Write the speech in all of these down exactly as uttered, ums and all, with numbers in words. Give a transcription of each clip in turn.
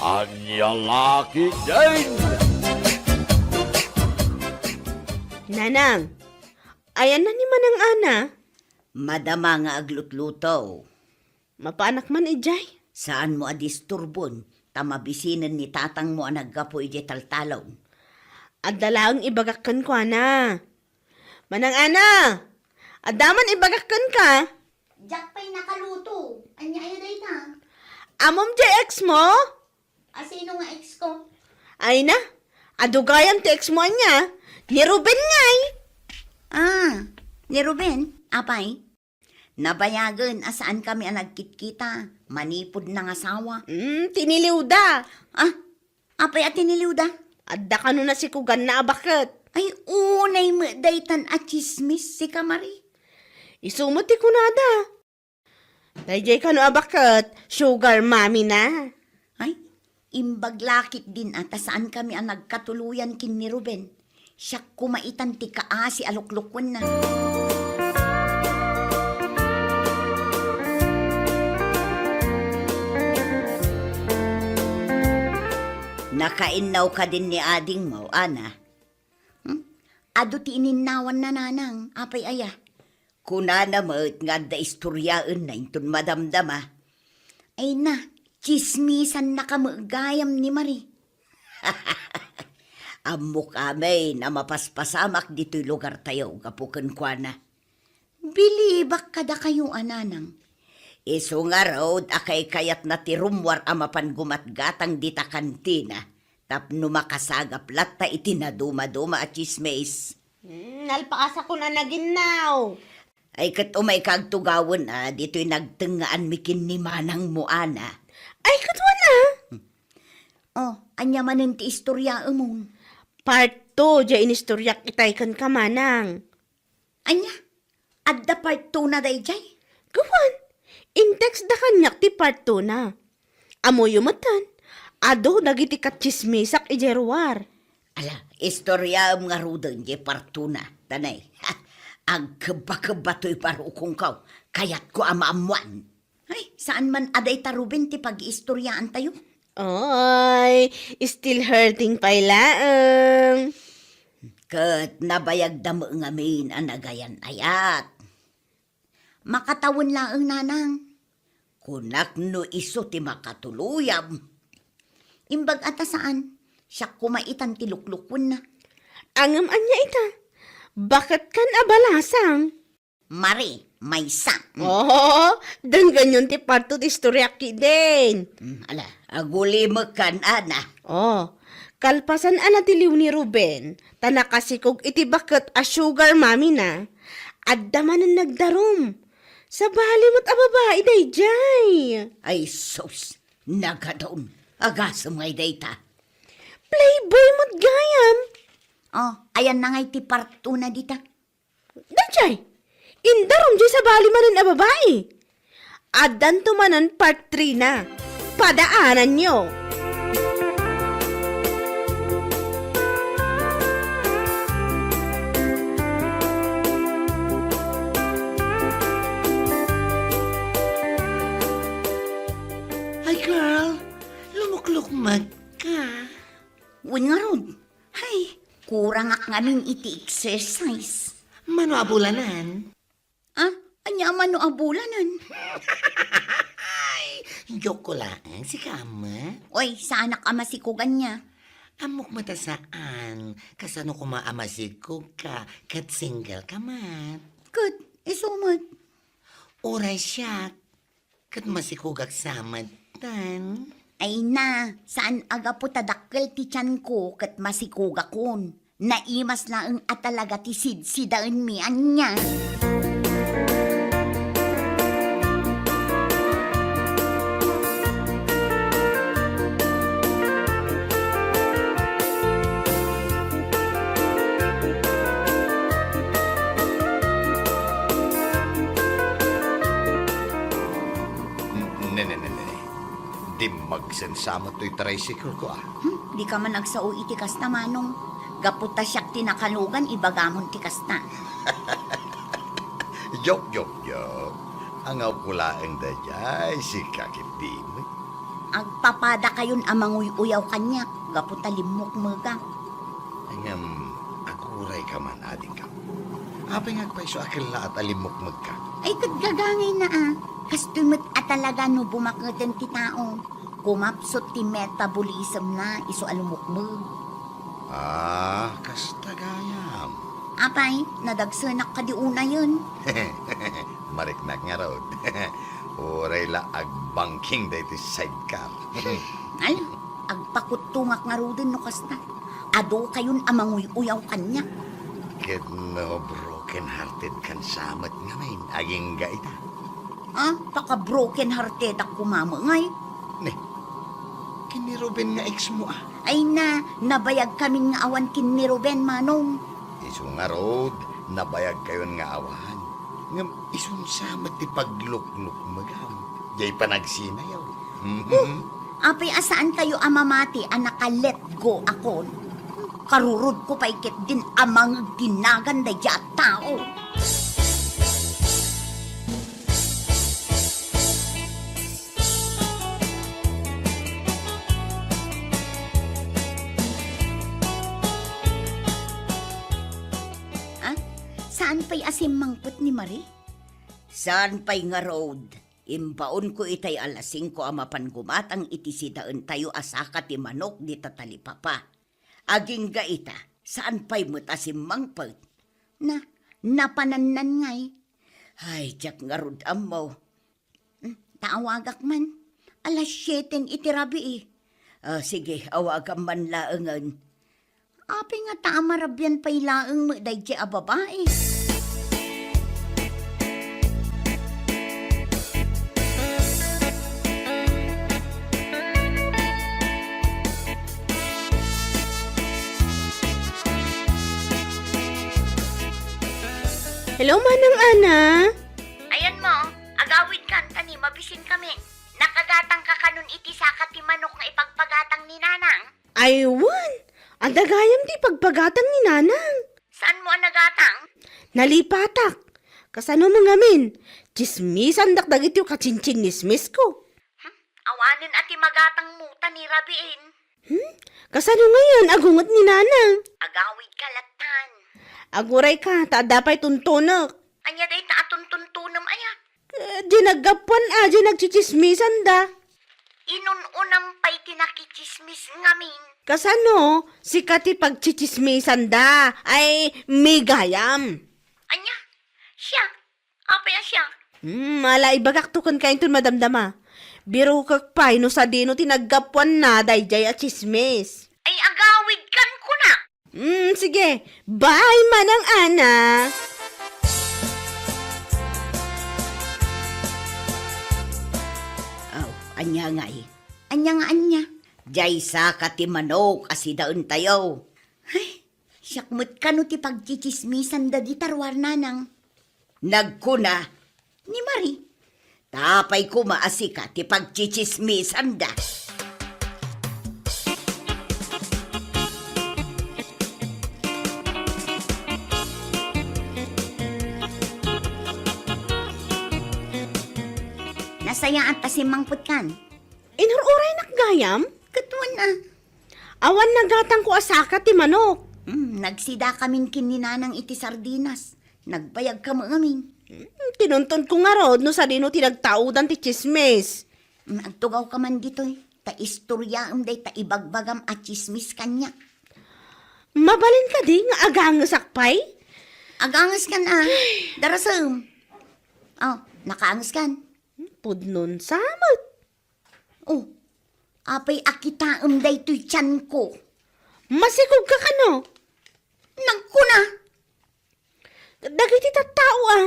Ania la ketdin? Nanang, ayanna ni Manang Ana? Madama nga aglutluto. Mapaanak man idiay? Saanmo a disturbon, ta mabisinen ni tatangmo a naggapu idiay taltalon. Adda laeng ibagak kenkuana. Manang Ana, adda man ibagak kenka? Diak pay nakaluto. Ania aya dayta? Ammom diay ex mo? A, sino nga ex ko? Ay na, adu gayam ti ex mo ania? Ni Ruben ngay. Ah, ni Ruben? Apay? Nabayagen a saan kami a nagkitkita. Manipud nangasawa. Mm, tiniliwda. Ah, apay a tiniliwda? Adda kano nasikuganna a baket. Ay, unay met daytan a tsismis, sika, Mari. Isu met ti kunada. Daydiay kano a baket, sugar mommy na. Ay, imbag la ketdin a ta saan kami a nagkatuloyan ken ni Ruben. Siak koma itan ti kaasi a luklukuenna. Nakainnaw kadin ni adingmo, Ana? Hmm? Adu ti ininnawanna, Nanang. Apay aya? Kunana met nga adda istoriaenna inton madamdama. Ay na, tsismisannaka met gayam ni Mari. Ammok amin a mapaspasamak ditoy lugartayo gapu kenkuana. Bilibak kadakayo a nanang. Isu ngarud a kaykayatna ti rummuar a mapan gumatgatang dita kantina tapno makasagap latta iti nadumaduma a tsismis. Hmm, nalpaasakon a naginnaw. Ay, ket umayka agtugawen a ditoy nagtengngaanmi ken ni manangmo, Ana. Ay, ket wen a? Oh, ania manen ti istoriaemon? Part two, diay inistoriak itay kenka, manang. Ania? Adda part two na daydiay? Gapuan, in-text da kaniak ti part two na. Ammoyo metten, adu dagiti katsismisak idiay ruar. Ala, istoriaem ngaruden diay part two na, ta nay, agkebbakebba toy barukongko, kayatko a maammoan. Ay, saan man a dayta Ruben ti pagiistoriaantayo? Oy, still hurting pay laeng. Ket nabayagda met ngamin a nagayan-ayat. Makatawen laeng, nanang. Kunak no isu ti makatuloyam. Imbag a ta saan, siak koma itan ti luklukuenna. Ngem ania ita? Baketkan a balasang? Mari, maysa. Mm. Oh, denggenyon ti part two ti istoriak ketdin. Mm, ala, agulimek kan, Ana. Oh, kalpasan a natiliw ni Ruben, ta nakasikog iti baket a sugar mommy na, adda manen nagdarum. Sabali met a babai daydiay. Ay sus, nagadun. Agasem ngay dayta. Playboy met gayam. Oh, ayanna ngay ti part two na dita. Daydiay, indarum diay sabali manen a babai. Addanto manen part three na. Padaananyo. Ay, girl, lumuklukmeg ka. Wen ngarud. Hay, kurangak ngamin iti exercise. Mano a bulanen? Ah, ania a mano a bulanen? Ay, joke ko laeng, sika, ama. Oy, saanak a masikog ania. Ammok met a saan, kasano koma a masikog ka, ket single ka met. Ket, isu met. Uray siak, ket masikogak sa met, tan. Ay na, saan a gapu ta dakkel ti tianko ket masikogakon. Naimas laeng a talaga ti sidsidaenmi ania. Ne, ne, ne, ne. Dimmagsen sa met toy tricycle ko, ah. Hmm, dika man agsao iti kasta, Manong. Gapu ta siak ti nakalugan, ibagamon ti kasta. Joke, joke, joke. Angawko laeng daydiay, sika ketdi met. Agpapadakayon a manguy-uyaw kaniak gapu ta limmukmegak. Ngem, agurayka man, adingko. Apay nga agpayso a kellaat a limmukmegka? Ay, ket gagangayna a. Kastoy met a talaga no bumaketen ti tao. Kumapsut ti metabolismna isu a lumukmeg. Ah, kasta gayam. Apay, nadagsenak kadi unayen? Mariknak ngarud. Uray la agbangking daytoy sidecar. Ay, agpakuttongak ngaruden no kasta. Adu kayon a manguy-uyaw kaniak. Ket no broken hearted kan sa met ngamin, agingga ita. Ah, paka-broken hearted ak kumamengay. Ne, ken ni Ruben nga ex mo, ah. Ay na, nabayag kamin nga awan ken ni Ruben, Manong. Isu ngarud, nabayag kayon nga awan. Ngem isun sa met ti pagluknukmegam. Jay panagsinayaw. Mhm. Apay a saan kayo a mamati a naka-let go akon? Karurod ko pay ket din a mangeg ti nagan daydiay a tao. Ah, saan pay a simmangpet ni Marie? Saan pay ngarud? Imbaonko itay alas singko a mapan gumatang iti sidaentayo a saka ti manok dita talipapa. Agingga ita, saan pay met a simmangpet? Na, napanannan ngay. Ay, diak ngarud ammo. Hmm, ta awagak man. Alas siete iti rabii. Ah, sige, awagam man laengen. Apay ngata a marabian pay laeng met daydiay a babai? Hello, Manang Ana. Ayan mo, agawid kan ta ni, mabisin kami. Nakagatang ka kanon iti saka ti manok nga ipagpagatang ni Nanang? Ay, wen. Adda gayam ti pagpagatang ni Nanang. Saan mo a nagatang? Nalipatak. Kasano mo ngamin? Tsismisandak dagiti kacinchinnismisko. Hmm? Awanen a ti magatang mo ta ni rabiin. Hmm? Kasano ngayon? Agunget ni Nanang. Agawid ka latan. Aguray ka, ta adda pay tuntunek. Anya dayta a tuntuntunem aya? Eh, di naggapuan a, di nagtsitsismisan da. Inun-unam pay ti nakitsismis ngamin. Kasano? Sika ti pagtsitsismisan da. Ay, migayam. Anya? Siya? Apay a siya? Hmm, ala, ibagak to ken kainton madamdama. Birukek pay no sadino ti naggapuanna daydiay a tsismis. Ay, agawid kan kuna. Hmm, sige. Bye, Manang Ana. Aw, ania ngay? Ania nga ania? Diay saka ti manok a sidaentayo. Ay, siak met kano ti pagtsitsismisan dagita ruar, Nanang. Nagkuna ni Marie. Apay koma a sika ti pagtsitsismisanda. Nasayaat ta simmangpetkan. Inur-uraynak gayam? Ket wen a. Awan nagatangko a saka ti manok. Hmm, nagsidakamin ken ni Nanang iti sardinas. Nagbayagka met ngamin. Hmm, tinuntonko ngarud no sadino ti nagtaudan ti tsismis. Hmm, agtugawka man ditoy. Ta istoryaem dayta ibagbagam a tsismis kaniak. Mabalin kadi nga agangesak pay? Agangeskan a. Darasem. Oh, nakaangeskan. Hmm, pudnon sa met. Oh, apay a kitaem daytoy tianko? Masikogka kano? Nagkuna. Dagiti tattao a.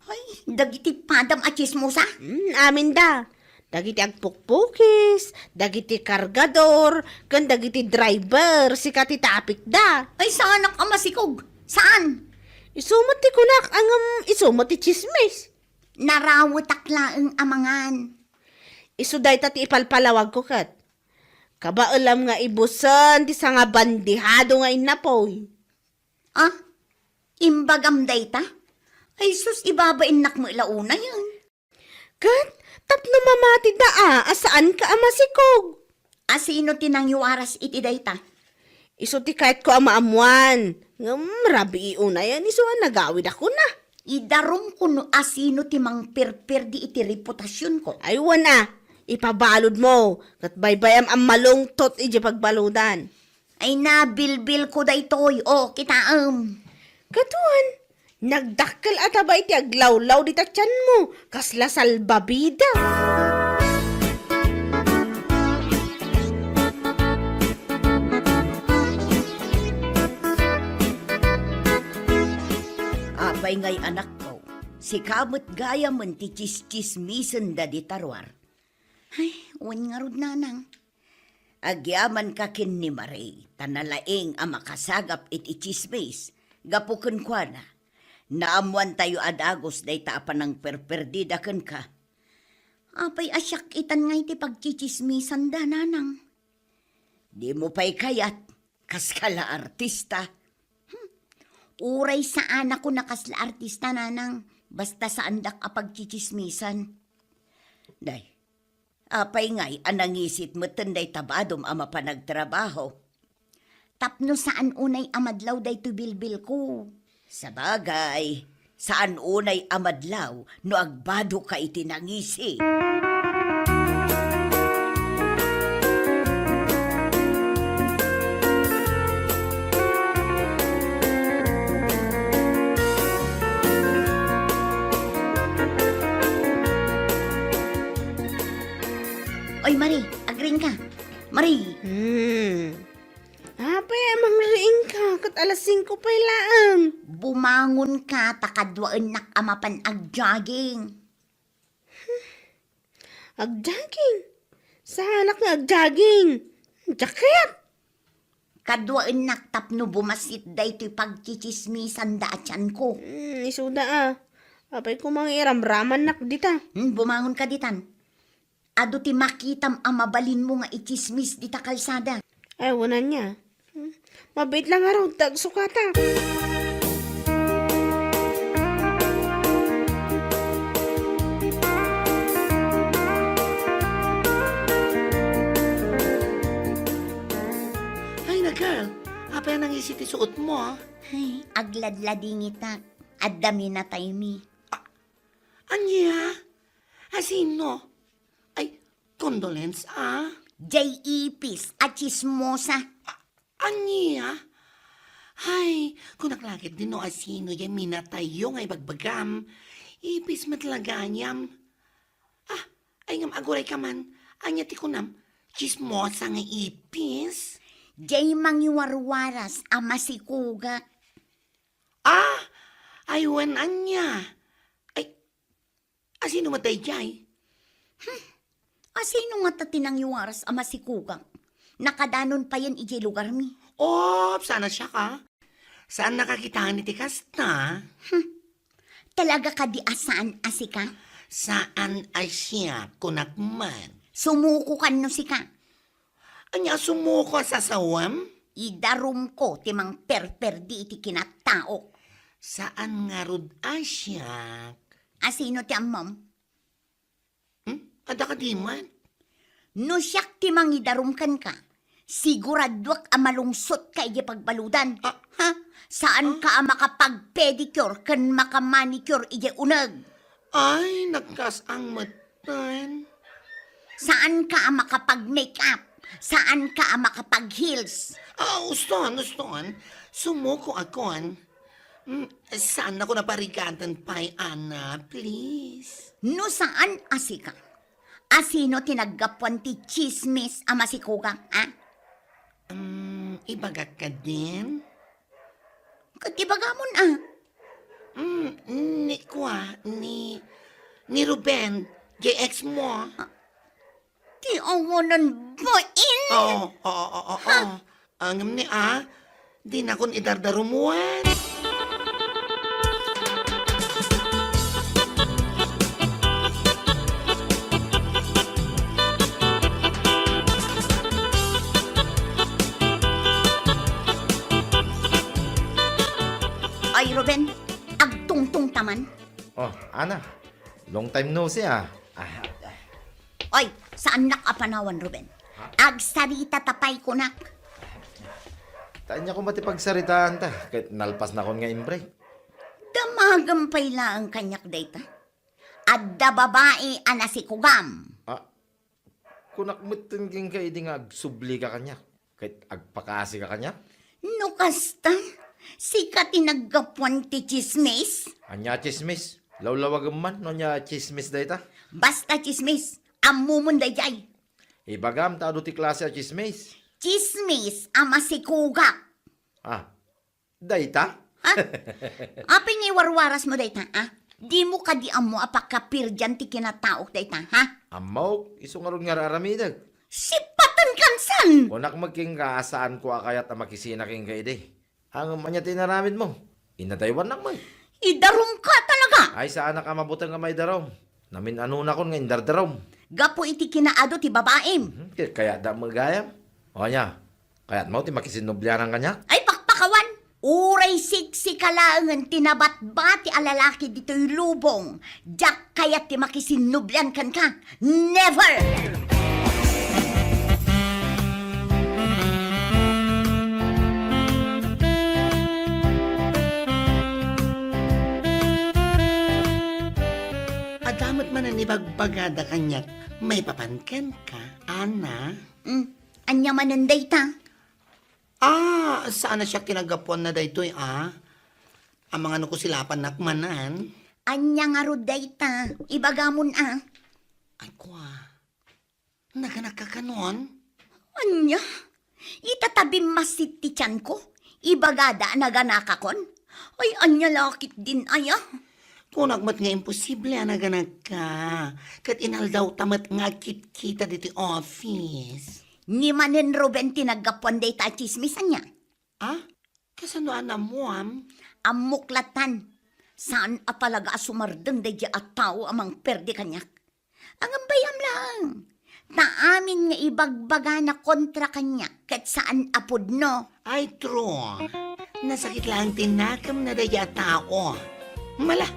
Ay, dagiti padam a tsismosa? Hmm, aminda. Dagiti agpukpukis, dagiti kargador, ken dagiti driver, sika ti tapikda. Ay, saanak a masikog. Saan? Isu met ti kunak, ngem isu met ti tsismis. Narawetak laeng a mangan. Isu dayta ti ipalpalawagko ket. Kabaelam nga ibusen ti sangabandihado nga innapoy. Ah? Imbagam dayta? Ay sus, ibabainnak met la unayen. Ket Tapno mamatida a, a saanka a masikog. A sino ti nangiwaras iti dayta? Isu ti kayatko a maammuan. Ngem rabii unayen isu a nagawidakon a. Idarumko no a sino ti mangperperdi iti reputasionko. Ay, wen a, ipabaludmo, ket baybay-am a malungtot iti pagbaludan. Ay, nabilbilko daytoy. O, kitaem. Ket wen, nagdakkel a taba iti aglawlaw dita tianmo, kasla salbabida. Apay ngay, anakko, sika met gayamen ti tsistsismisenda dita ruar. Ay, wen ngarud, nanang. Agyamanka ken ni Marie, ta nalaing a makasagap iti tsismis, gapu kenkuana. Naammoantayo a dagus dayta a panangperperdida kenka. Apay a siak itan nga iti pagtsitsismisanda, nanang? Dimo pay kayat, kaska la artista. Hmm. Uray saanakon a kasla artista, nanang, basta saandak a pagtsitsismisan. Day, apay ngay a nangisit metten dayta badom a mapanagtrabaho? Tapno saan unay a madlaw daytoy bilbilko. Sabagay, saan unay a madlaw no agbadoka iti nangisi. Oy, Marie, agriingka. Marie! Hmm. Apay a mangriingka, ket alas singko pay laeng. Bumangonka ta kaduaennak a mapan agjogging. Agjogging? Saanak nga agjogging? Diak kayat. Kaduaennak tapno bumassit daytoy pagtsitsismisanda a tianko. Hmm, isuda a. Apay koma nga iramramannak dita. Hmm, bumangonka ditan. Adu ti makitam a mabalinmo nga itsismis dita kalsada. Ay, wen ania. Hmm? Mabiit la ngarud ta agsukatak. Ay, na, girl. Apay a nangisi ti suotmo, a? Ay, agladladingitak. Adda minataymi. A-, ania? A sino? Ay, condolence, a? Jay Ipis a tsismosa. A-, ania? Ay, kunak la ketdi no a sino jay minatayyo nga ibagbagam. Ipis met la gayam. A, ay ngem agurayka man. Ania ti kunam? Tsismosa nga ipis? Jay mangiwarwaras a masikugak. A, ay wen ania? Ay, a sino met daydiay? Hmm. A sino ngata ti nangiwaras a masikugak? Nakadanon payen idiay lugarmi. Op, saan a siak, a? Saannaka kitaen iti kasta? Hmm. Talaga kadi a saan a sika? Saan a siak, kunak man. Sumukokan no sika. Ania a sumuko a sasawem? Idarumko ti mangperperdi iti kinataok. Saan ngarud a siak. A sino ti ammom? Hmm? Adda kadi man? No siak ti mangidarum kenka, siguraduak a malungsotka idiay pagbaludan. A. Ha? Saanka a makapag-pedicure ken maka-manicure idiay uneg. Ay, nagkas-ang metten. Saanka a makapag-makeup. Saanka a makapag-heels. A, uston, uston. Sumukoakon. Mm, saannakon a parigaten pay, Ana, please. No saan a sika, a sino ti naggapuan ti tsismis a masikugak, a? Mm, ibagak kadin? Ket ibagamon, a? Mm, ni kua, ni, ni Ruben, jay ex mo. A, ti awanan bain? Oo, oo, oo, oo. Ha? Ngem ni a, dinakon idardarumuen. Ay, Ruben, agtungtong ta man. Oh, Ana, long time no see, a. A, a. Oy, saannak a panawan, Ruben. Ha? Agsarita ta pay kunak. Ta ania koma ti pagsaritaan ta, ket nalpasnakon nga imbreak. Damagem pay laeng kaniak dayta. Adda babai a nasikugam. Ah, kunak metten kenka idi nga agsublika kaniak, ket agpakasika kaniak. No kasta, sika ti naggapuan ti tsismis? Ania a tsismis? Lawlawagem man no ania a tsismis dayta. Basta tsismis, ammomon daydiay. Ibagam ta adu ti klase a tsismis. Tsismis a masikugak. Ah, dayta? Ha? Apay nga iwarwarasmo dayta, a? Dimo kadi ammo a pakapirdian ti kinataok dayta, ha? Ammok, isu ngarud nga ar-aramidek. Sipaten kansan! Kunak met kenka a saanko a kayat a makisina kenka idi. Ngem ania ti inaramidmo? Inadaywannak met. Idarumka talaga! Ay, saanak a mabuteng a maidarum. Namin-anonakon nga indardarum. Gapu iti kinaadu ti babaim. Mhm, ket kayatda met gayam. O ania, kayatmo ti makisinnublianan kaniak? Ay, pakpakawan! Uray siksika laengen ti nabatbati a lalaki ditoy lubong, diak kayat ti makisinnublian kenka. Never! Adda met manen ibagbagada kaniak maipapan kenka, Ana? Mm, ania manen dayta? Ah, saan a siak ti naggapuanna daytoy, a? Amangan no kusilapannak manen. Ania ngarud dayta? Ibagamon a. Ay, kua. Naganakka kanon? Ania? Ita ta bimmassit ti tianko? Ibagada a naganakakon? Ay, ania la ketdin aya? Kunak met nga imposible a naganakka. Ket inaldawta met nga agkitkita ditoy office. Ni manen Ruben ti naggapuan dayta a tsismis, ania? Ah? Kasano a naammoam? Ammok latan. Saan a palaga a sumardeng daydiay a tao a mangperde kaniak. Ngem bay-am laeng. Ta amin nga ibagbagana kontra kaniak ket saan a pudno. Ay, true. Nasakit laeng ti nakemna daydiay a tao. Mala,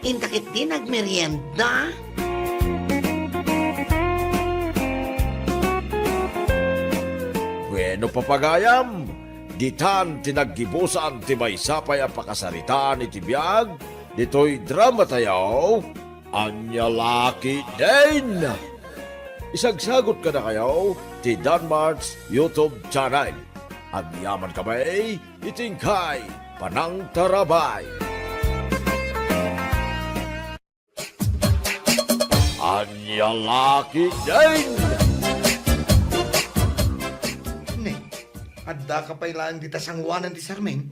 inta ketdi nagmerienda. Bueno, papagayam, ditan ti naggibusan ti maysa pay a pakasaritaan iti biag ditoy dramatayo, Ania La Ketdin. Isagsagut kadakayo ti Danmart's YouTube channel. Agyaman kami iti inkay panangtarabay. Ania La Ketdin! Ne, addaka pay laeng dita sangoanan ti sarming?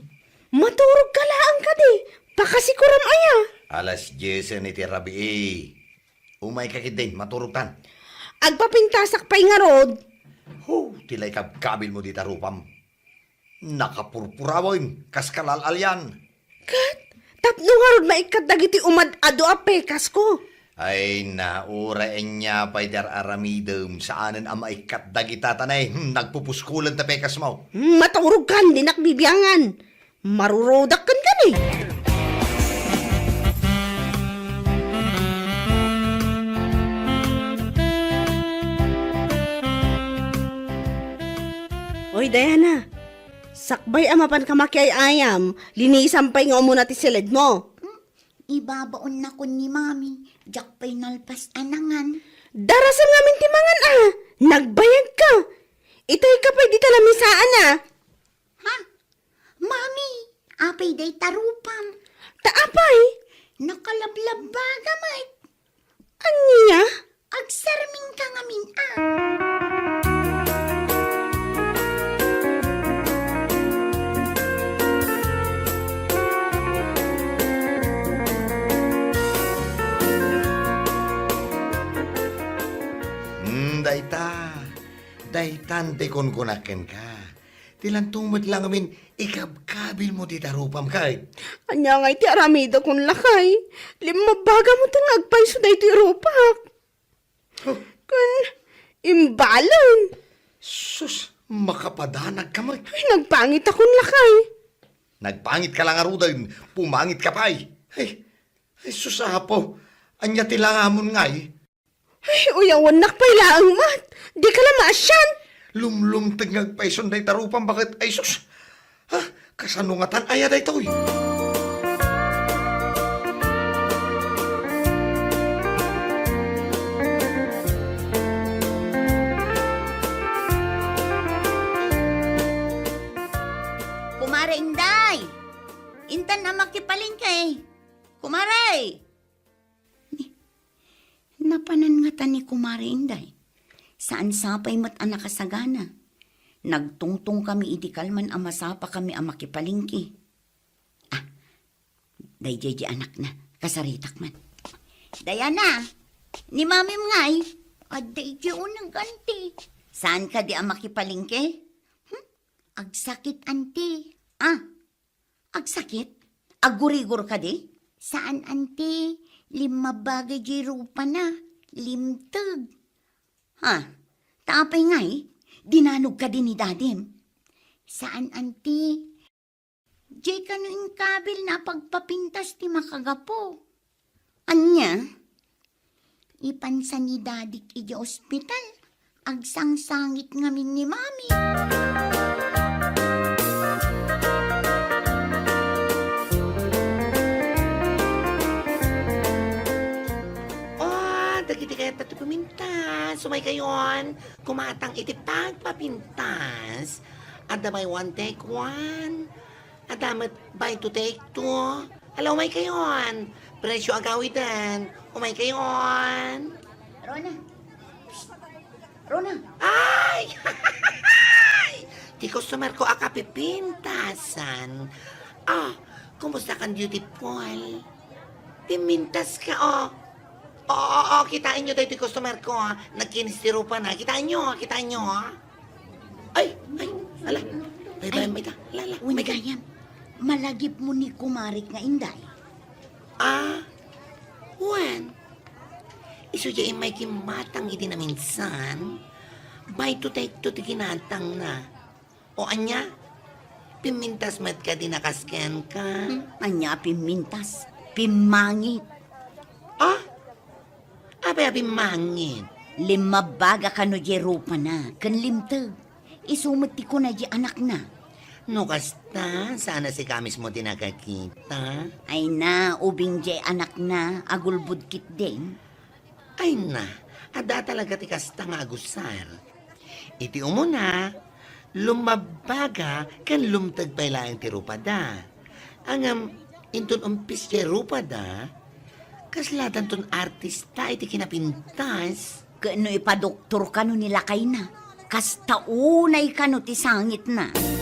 Maturogka laeng kadi, pakasikuram aya? Alas diesen iti rabii. Umayka ketdin, maturogtan. Agpapintasak pay ngarud. Ho, ti la ikabkabilmo dita rupam. Nakapurpurawen, kas kalal-alian. Ket, tapno ngarud maikkat dagiti umad-adu a pekasko. Ay na, uray ania pay ti ar-aramidem, saanen a maikkat dagita ta nay, hmm, nagpupuskulen ti pekasmo. Hmm, maturogkan, dinak bibiangan. Marurudak kenka ni. Oy, Diana, sakbay a mapanka makiay-ayam, linisam pay nga umuna ti siledmo. Hmm? Ibabaonnakon ni Mami, diak pay nalpas a nangan. Darasem ngamin ti mangan a, nagbayagka. Itayka pay dita lamisaan a. Ha? Mami, apay dayta rupam? Ta apay? Nakalablabbaga met. Ania? Agsarmingka ngamin a. Hmm, dayta. Daytan ti kunkunak kenka. Ti lanto met la ngamin ikabkabilmo dita rupam ket. Ania ngay ti aramidakon, lakay? Limmabbagam met nga agpayso daytoy rupak. Huh. Kun imbalen. Sus, makapadanagka met. Ay, nagpangitakon, lakay. Nagpangitka la ngaruden, pumangitka pay. Ay, ay, sus, Apo, ania ti langamon ngay? Ay, uyawannak pay laeng met. Dika la maasian. Lumlumteg nga agpayson dayta rupam baket, ay sus. Ha? Kasano ngatan aya daytoy? Kumare Inday! Intan a makipalengke. Kumare! Ni, napanan ngata ni Kumare Inday. Saan sa pay met a nakasagana. Nagtungtong kami idi kalman a masapa kami a makipalengke. Ah, daydiay di anakna. Kasaritak man. Diana, ni mamim ngay. Adda idiay uneg, anti. Saan kadi a makipalengke? Hmm? Agsakit, anti. Ah, agsakit? Aggurigor kadi? Saan, anti. Limmabaga diay rupana. Limteg. Ha? Ta apay ngay? Dinanog kadi ni dadim? Saan, anti. Diay kano inkabilna a pagpapintas ti makagapu. Ania? Ipansa ni dadik idiay ospital, agsangsangit ngamin ni mami. Oh, dagiti kayat ti pumintas, umaykayon. Kumatang iti pagpapintas. Adda buy one, take one. Adda met buy two, take two. Ala, umaykayon. Presyo agawiden. Umaykayon. Rona. Rona. Ay! Ti customer ko a kapipintasan. Ah, kumusta kan, beautiful? Pimintas ka, oh. Oo, oo, kitaenyo daytoy customer ko, ah. Nagkinis ti rupana. Kitaenyo, ah, kitaenyo, ah. Ay, ay, ala. Bye-bye, ay, mayta. Ala, ala, wen mayta. Gayam, malagipmo ni kumarik nga Inday? Ah, wen. Isu diay immay kimmatang idi naminsan. Buy two, take two ti kinatangna. O ania? Pimmintas met kadi a kas kenka? Hmm, ania a pimmintas? Pimmangit. Ah? Apay a pimmangit? Limmabaga kano diay rupana ken limteg. Isu met ti kuna diay anakna. No kasta, saan a sika mismo ti nakakita? Ay na, ubing diay anakna, agulbod ketdin. Ay na, adda talaga ti kasta nga agusar. Iti umuna, lummabaga ken lumteg pay laeng ti rupada. Ngem inton umpis diay rupada, kaslatanton artista iti kinapintas. Ket no ipadoktor kano ni lakayna, kasta unay kano ti sangitna.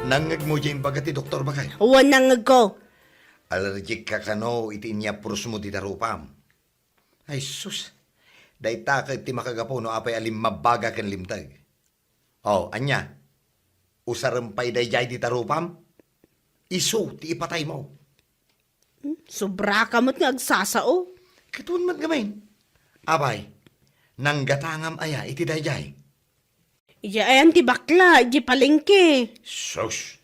Nangngegmo diay imbaga ti doktor, baket? Wen, nangngegko. Allergic ka kano iti inyapurosmo ti tarupam? Ay sus, dayta ket ti makagapu no apay a limmabaga ken limteg. Oh, ania? Usarem pay daydiay ti tarupam? Isu ti ipataymo. Hmm, sobraka met nga agsasao. Ket wen met ngamin. Apay, nanggatangam aya iti daydiay? Idiay ayan ti bakla, idiay palengke. Sus!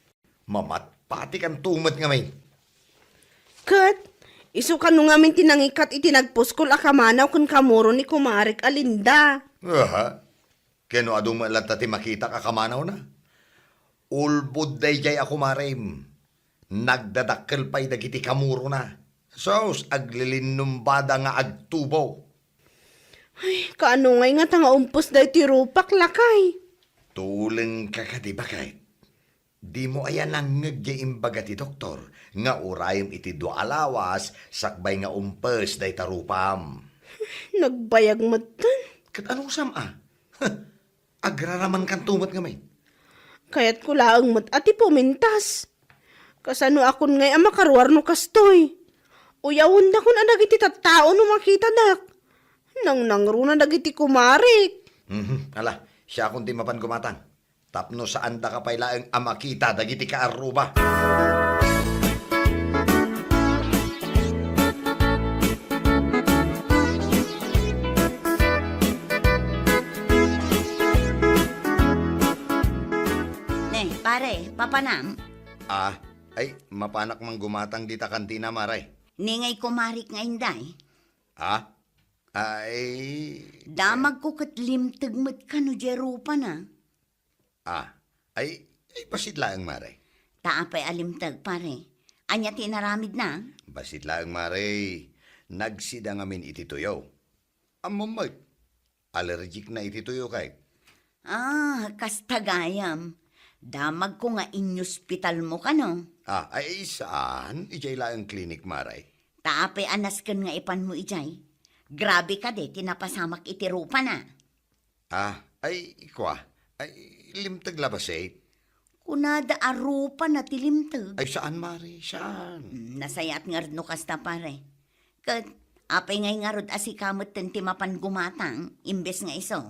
Mamatpatikanto met ngamin. Ket, isu kano ngamin ti nangikat iti nagpuskol a kamanaw ken kamuro ni kumarik a Linda. Aha. Ken no adu met latta ti makitak a kamanawna. Ulbod daydiay a kumarem. Nagdadakkel pay dagiti kamurona. Sus, aglilinnumbada nga agtubo. Ay, kaano ngay ngata nga umpes daytoy rupak, lakay? Tulengka kadi, baket? Dimo aya nangngeg diay imbaga ti doktor nga urayem iti dua a lawas sakbay nga umpes dayta rupam? Nagbayag metten. Ket anusam a? Agraramankanto met ngamin. Kayatko laeng met a ti pumintas. Kasano akon ngay a makaruar no kastoy? Uyawendakon a dagiti tattao no makitadak. Nangnangruna dagiti kumarik. Mhm. Ala, siakon ti mapan gumatang. Tapno saandaka pay laeng a makita dagiti kaarruba. Ne, pare, Papanam? Ah, ay, mapanak man gumatang dita kantina, Mare. Ningay kumarik nga inday. Ah? Ay, damagko ket limteg met kano diay rupana. Ah, ay, ay, bassit laeng, Mare. Ta apay a limteg, pare? Ania ti inaramidna? Bassit laeng, Mare. Nagsida ngamin iti tuyo. Ammom met, allergic na iti tuyo kay. Ah, kasta gayam. Damagko nga inyospitalmo kano. Ah, ay, saan? Idiay laeng klinik, Mare. Ta apay a nasken nga ipanmo idiay? Grabe kadi ti napasamak iti rupana. Ah, ay, kua. Ay, limteg la bassit? Kunada a rupana ti limteg. Ay, saan, Mare? Saan? Hmm, nasayaat ngarud no kasta, pare. Ket, apay ngay ngarud a sika metten ti mapan gumatang, imbes nga isu?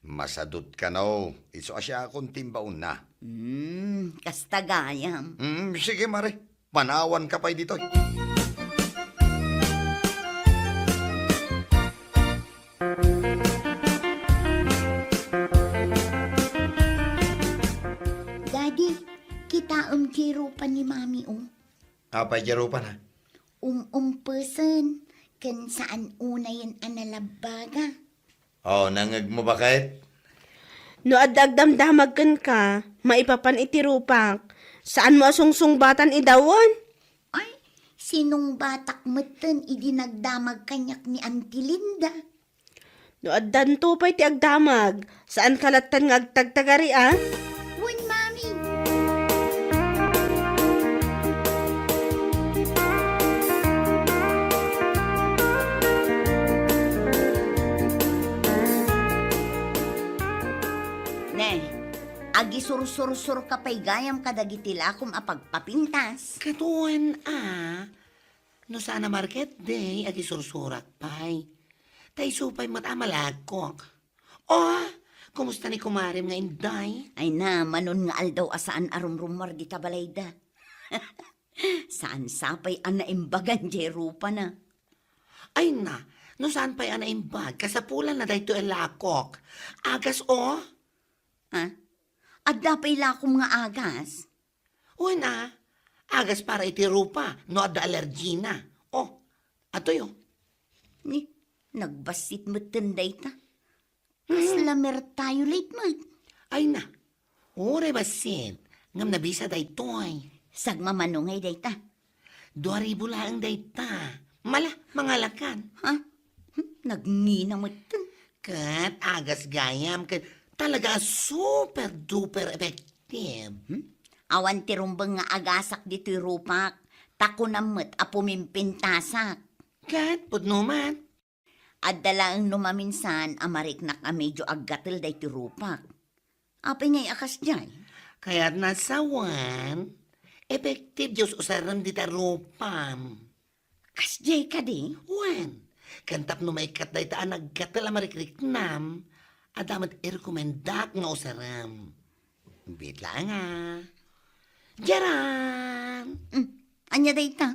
Masadut kano, isu a siakon ti imbaonna. Hmm, kasta gayam. Hmm, sige, Mare. Panawanka pay ditoy. Daddy, kitaem ti rupa ni Mami, o. Apay ti rupana? Um-umpesen, ken saan unayen a nalabbaga. Oh, nangngegmo baket? No adda agdamdamag kenka, maipapan iti rupak. Saanmo a sungsungbatan idawen? Ay, sinungbatak metten idi nagdamag kaniak ni Auntie Linda. No addanto pay ti agdamag, saanka lattan nga agtagtagari, a? Wen, Mami. Ne, agisursursurka pay gayam kadagiti lakom a pagpapintas. Ket wen a, no saan a market day, agisursurak pay. Ta isu pay met a malagkok. Oh, kumusta ni kumarem nga inday? Ay na, manon nga aldaw a saan a rumrumuar dita balayda. Saan sa pay a naimbagan diay rupana. Ay na, no saan pay a naimbag, kasapulanna daytoy a lakok. Agas, oh. Ha? Adda pay lakom nga agas? Wen a, agas para iti rupa no adda alergina. Oh, atoy, oh. Ni, nagbassit metten dayta. Kasla mertayo late met. Ay na, uray bassit, ngem nabisa daytoy. Sagmamano ngay dayta? Dua ribu laeng dayta. Mala, mangalakan. Ha? Hmm, nagngina metten. Ket agas gayam, ket talaga a super duper effective. Hmm? Awan ti rumbeng nga agasak ditoy rupak, ta kunam met a pumimpintasak. Ket pudno met. Adda laeng no maminsan a mariknak a medio aggatel daytoy rupak. Apay ngay a kasdiay? Kayatna sawen, effective diay us-usarem dita rupam. Kasdiay kadi? Wen, ken tapno maikkat dayta a naggatel a marikriknam, adda met irekomendak nga usarem. Biit laeng a. Diaran! Hmm, ania dayta?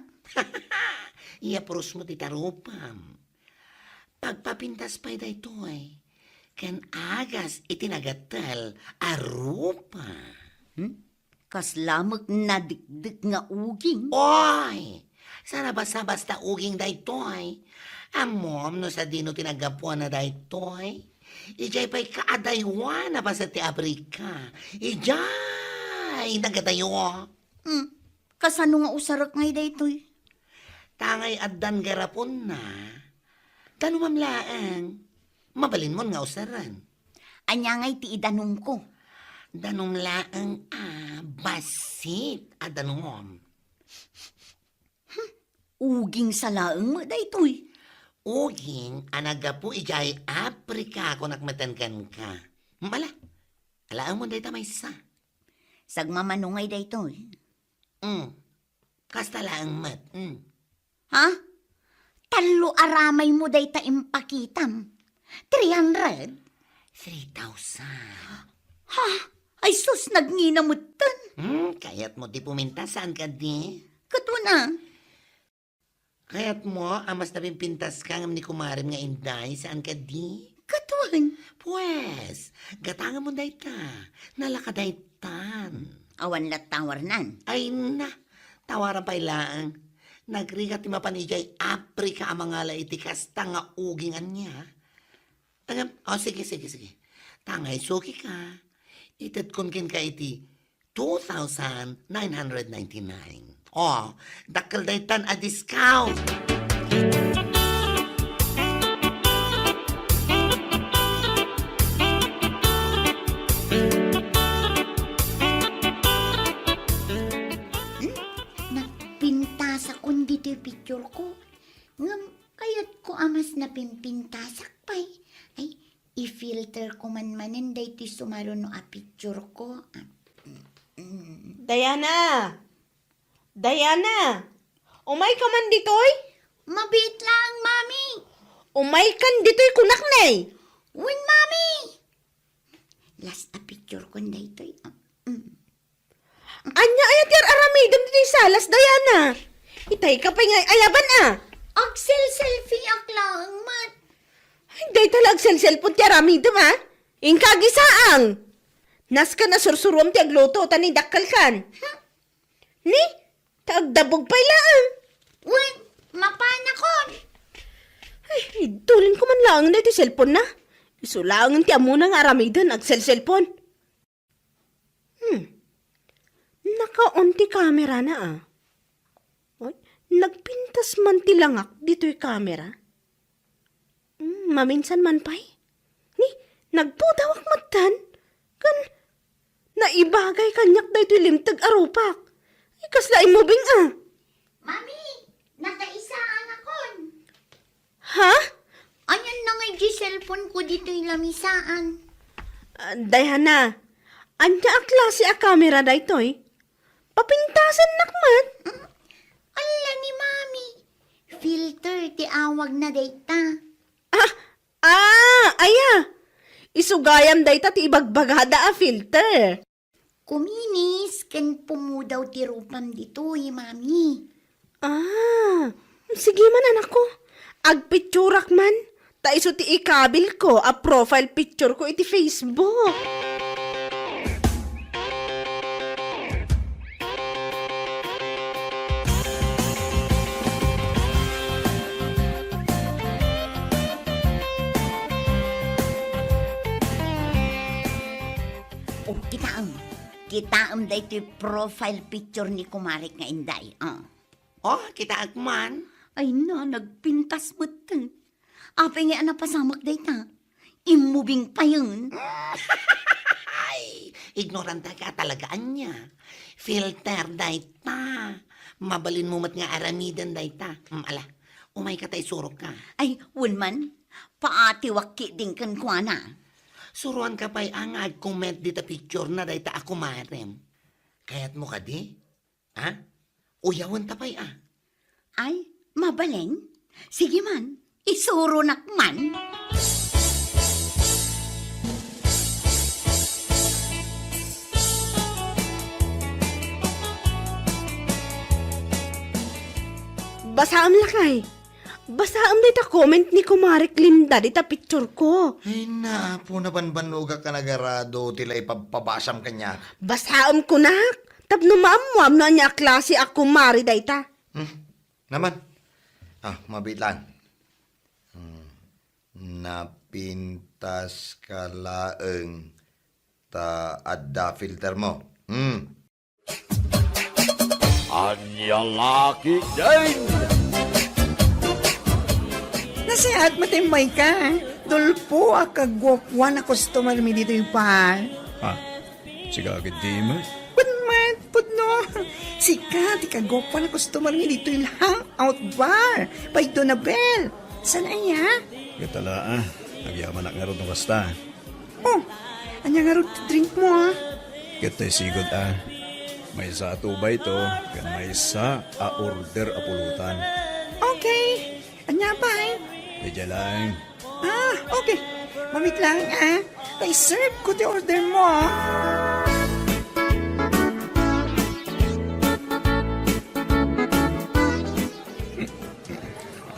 Iyaprusmo ti tarupam. Pagpapintas pay daytoy, ken agas iti nagatel a rupa. Hmm? Kasla met nadikdek nga uging. Oy! Saan a basta-basta uging daytoy. Ammom no sadino ti naggapuana daytoy? Idiay pay kaadaywan a paset ti Africa. Idiay nagadayo. Hmm, kasano nga usarek ngay daytoy? Ta ngay addan garaponna, danumam laeng. Mabalinmon nga usaren. Ania ngay ti idanumko? Danum laeng a bassit a danum. Hmm, uging sa laeng met daytoy. Uging a naggapu idiay Africa, kunak metten kenka. Mala, alaemon dayta maysa. Sagmamano ngay daytoy. Mm. Kasta laeng met. Mm. Ha? Tallo a ramaymo dayta impakitam. Three hundred? Three thousand. Ha? Ay sus, nagngina metten. Hmm, kayatmo ti pumintas, saan kadi? Ket wen a. Kayatmo a mas napimpintaska ngem ni kumarem nga inday, saan kadi? Ket wen. Pues, gatangemon dayta. Nalaka daytan. awan latta awarnan. Ay na, tawaran pay laeng. Nagrigat ti mapan idiay Africa a mangala iti kasta nga uging ania. Ngem, o, sige, sige, sige. Ta nga isuki ka, itedkon kenka iti two thousand nine hundred ninety-nine. O, dakkel daytan a discount. Hmm? Nagpintasakon ditoy picture ko. Ngem kayatko a mas napimpintasak pay. Ay, i-filter ko man manen daytoy sumaruno a picture ko. Ah, mm, mm. Diana! Diana! Umayka man ditoy? Mabiit laeng, Mami. Umaykan ditoy, kunak, nay. Wen, Mami. Last a picture kon daytoy. Ah, mm. Ania aya ti ar-aramidem ditoy salas, Diana? Itay ka pay nga ayaban, a? Agsel-selfie-ak laeng met. Ay, dayta la agsel-cellphone ti aramidem, a? Inka agisaang. Nasken a sursuruam ti agluto, ta ni dakkelkan. Ni? Ta agdabog pay laeng. Wen, mapanakon. Ay, idulinko man laeng daytoy cellphone na. Isu laeng ti ammona nga aramiden, agsel-cellphone. Hmm. Naka-on ti camera na, a. Oy, nagpintas man ti langak ditoy camera. Hmm, maminsan man pay. Ni, nagpudawak metten. Ken, naibagay kaniak daytoy limteg a rupak. Ay, kasla immobing, a. Mami, nakaisaan akon. Ha? Anian na ngay di cellphone ko ditoy lamisaan? Ah, Diana, ania a klase a camera daytoy? Papintasennak met. Mm, ala ni Mami. Filter ti awagna dayta. Ah, ah, aya. Isu gayam dayta ti ibagbagada a filter. Kuminis ken pumudaw ti rupam ditoy, Mami. Ah, sige man, anakko. Agpicturak man. Ta isu ti ikabilko a profile picture ko iti Facebook. O, kitaem. Kitaem daytoy profile picture ni kumarek nga inday. Ah. Oh, kitaek man. Ay na, nagpintas metten. Apay ngay a napasamak dayta? Immubing payen. Ay, ignorante ka talaga, ania. Filter dayta. Mabalinmo met nga aramiden dayta. Mm, ala, umayka ta isurokka. Ay, wen man, paatiwak ketdin kenkuana. Suroanka pay a nga ag-comment dita picture na dayta a kumarem. Kayatmo kadi? Ha? Uyawenta pay a. Ay, mabalin? Sige man, isuronak man. Basaem lakay. Basaem dayta comment ni Kumarek Linda dita picture ko. Ay, napo, nabanbannogak a nagarado ti la ipabpabasam kaniak. Basaem kunak, tapno maammoam no ania a klase a kumare dayta. Hmm. Naman. Ah, mabiit laeng. Hmm. Napintas ka laeng ta adda filter mo. Hmm. Ania la ketdin? Nasayaat met immayka. Dulpo a kaguapuan a customer mi ditoy bar. Ha? Sika ketdi met? Wen met, pudno. Sika ti kaguapuan a customer mi ditoy hangout bar. By Donabel. Saan aya? Ket ala, a. Agyamanak ngarud no kasta. Oh, ania ngarud ti drink mo, a? Ket tay sigud, a. Maysa a two by two, ken maysa a order a pulutan. Okay. Ania pay? Idiay laeng. Ah, okay. Mabiit laeng, a. Ta i-serve ko ti order mo, a.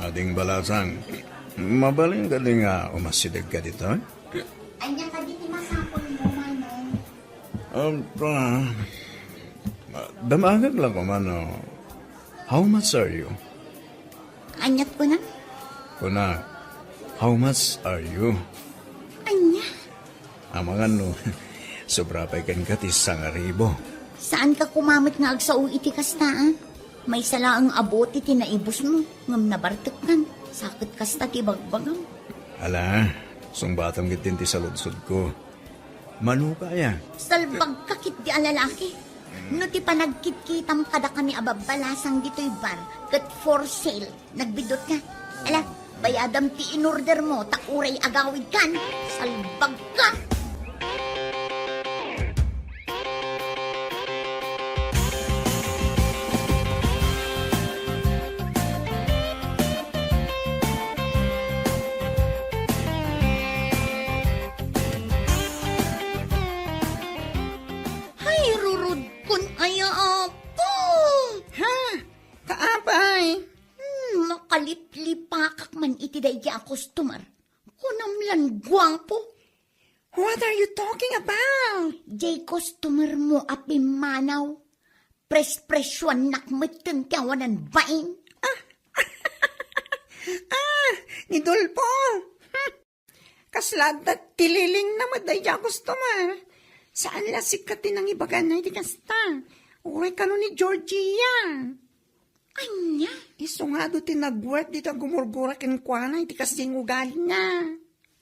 Ading balasang, mabalin kadi nga umasideg ka ditoy? Ania kadi ti masapul mo, Manong? Apa, Ah, damagek lang ko man, no? How much are you? Aniat kunam? Kuna, how much are you? Ania? Amangan no, sobra pay kenka ti sangaribo. Saan ka kumamet nga agsao iti kasta, a? Maysa laeng a bote ti naibusmo, ngem nabartekkan. Sa ket kasta ti bagbagam. Ala, sungbatam ketdin ti saludsodko. Mano ka aya? Salbagka ketdi a lalaki. No ti panagkitkitam kadakami a babbalasang ditoy bar ket for sale, nagbiddut ka. Ala, bayadam ti inorder mo, ta uray agawid kan. Salbagka! Hay, rurudkon aya, apo! Ha? Kaapay? Hmm, makaliplipakak man iti daydi a customer. Kunam lan guapo. What are you talking about? Jay customer mo a pimmanaw. Pres-presuannak metten ti awanan bain. Ah! Ah! Ni Dolfo! Hmm. Kasla adda ti lilingna met daydi a customer. Saan la sika ti nangibaganna iti kasta. Uray kano ni Georgia. Ania? Isu nga adu ti nagwork dita gumurgura kenkuana iti kasdiay nga ugalina.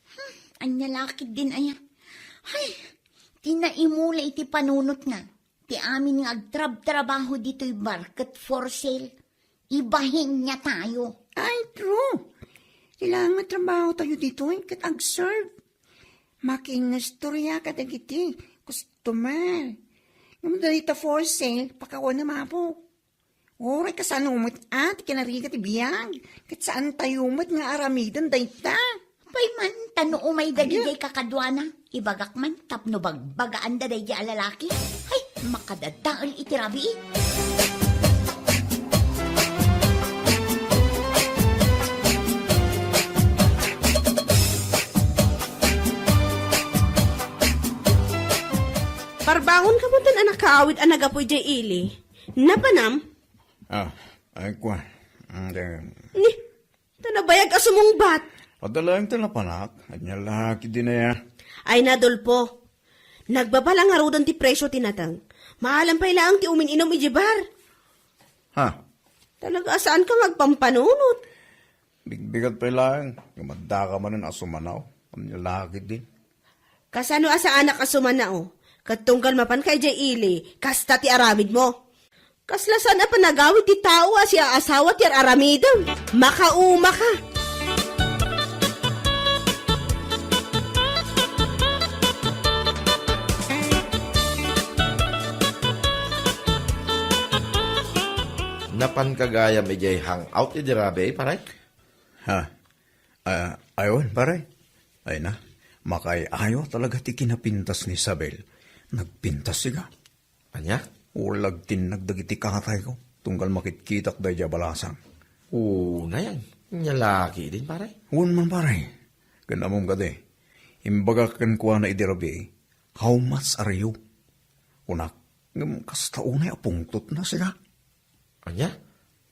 Hmm, ania la ketdin aya? Hay, ti naimula iti panunotna, ti amin nga agtrabtrabaho ditoy bar ket for sale. Ibahinna tayo. Ay, true. Kailangan nga trabaho tayo ditoy ket agserve. Makiingistorya kadagiti customer. Ngem dayta for sale, pakawan na mapo. Uray kasano met a ti kinarigat ti biag, ket saan tayo met nga aramiden dayta. Apay man, ta no umay dagiti kakaduana, ibagak man tapno bagbagaanda daydi a lalaki. Hay, makadadael iti rabii. Parbangon ka metten a nakaawid a nagapu idiay ili. Napanam? Ah, ay, kua. Mm, de- Ni, ta nabayag a sumungbat. Adda laeng ti napanak. Ania la ketdin aya? Ay, Adolfo. Nagbaba la ngaruden ti presio ti nateng. Maalam pay laeng ti umin-inum idiay bar. Ha? Talaga a saanka nga agpampanunot. Bigbigat pay laeng. Ngem addaka manen a sumanaw. Ania la ketdin? Kasano a saanak a sumanaw? Ket tunggal mapanka idiay ili, kasta ti aramidmo. Kasla saan a panagawid ti tao a siaasawa ti ar-aramidem. Makaumaka! Napanka gayam idiay hangout idi rabii, pare? Ha? Ah, ay, wen, pare. Ay na, makaay-ayo talaga ti kinapintas ni Isabel. Nagpintas, siga. Ania? Ulag tinnag dagiti katayko, tunggal makitkitak daydi a balasang. Oo, nayan. Ania la ketdin, pare? Wen man, pare. Ken ammom kadi, imbagak kenkuana idi rabii, "How much are you?" Kunak, ngem kasta unay a pungtotna, siga. Ania?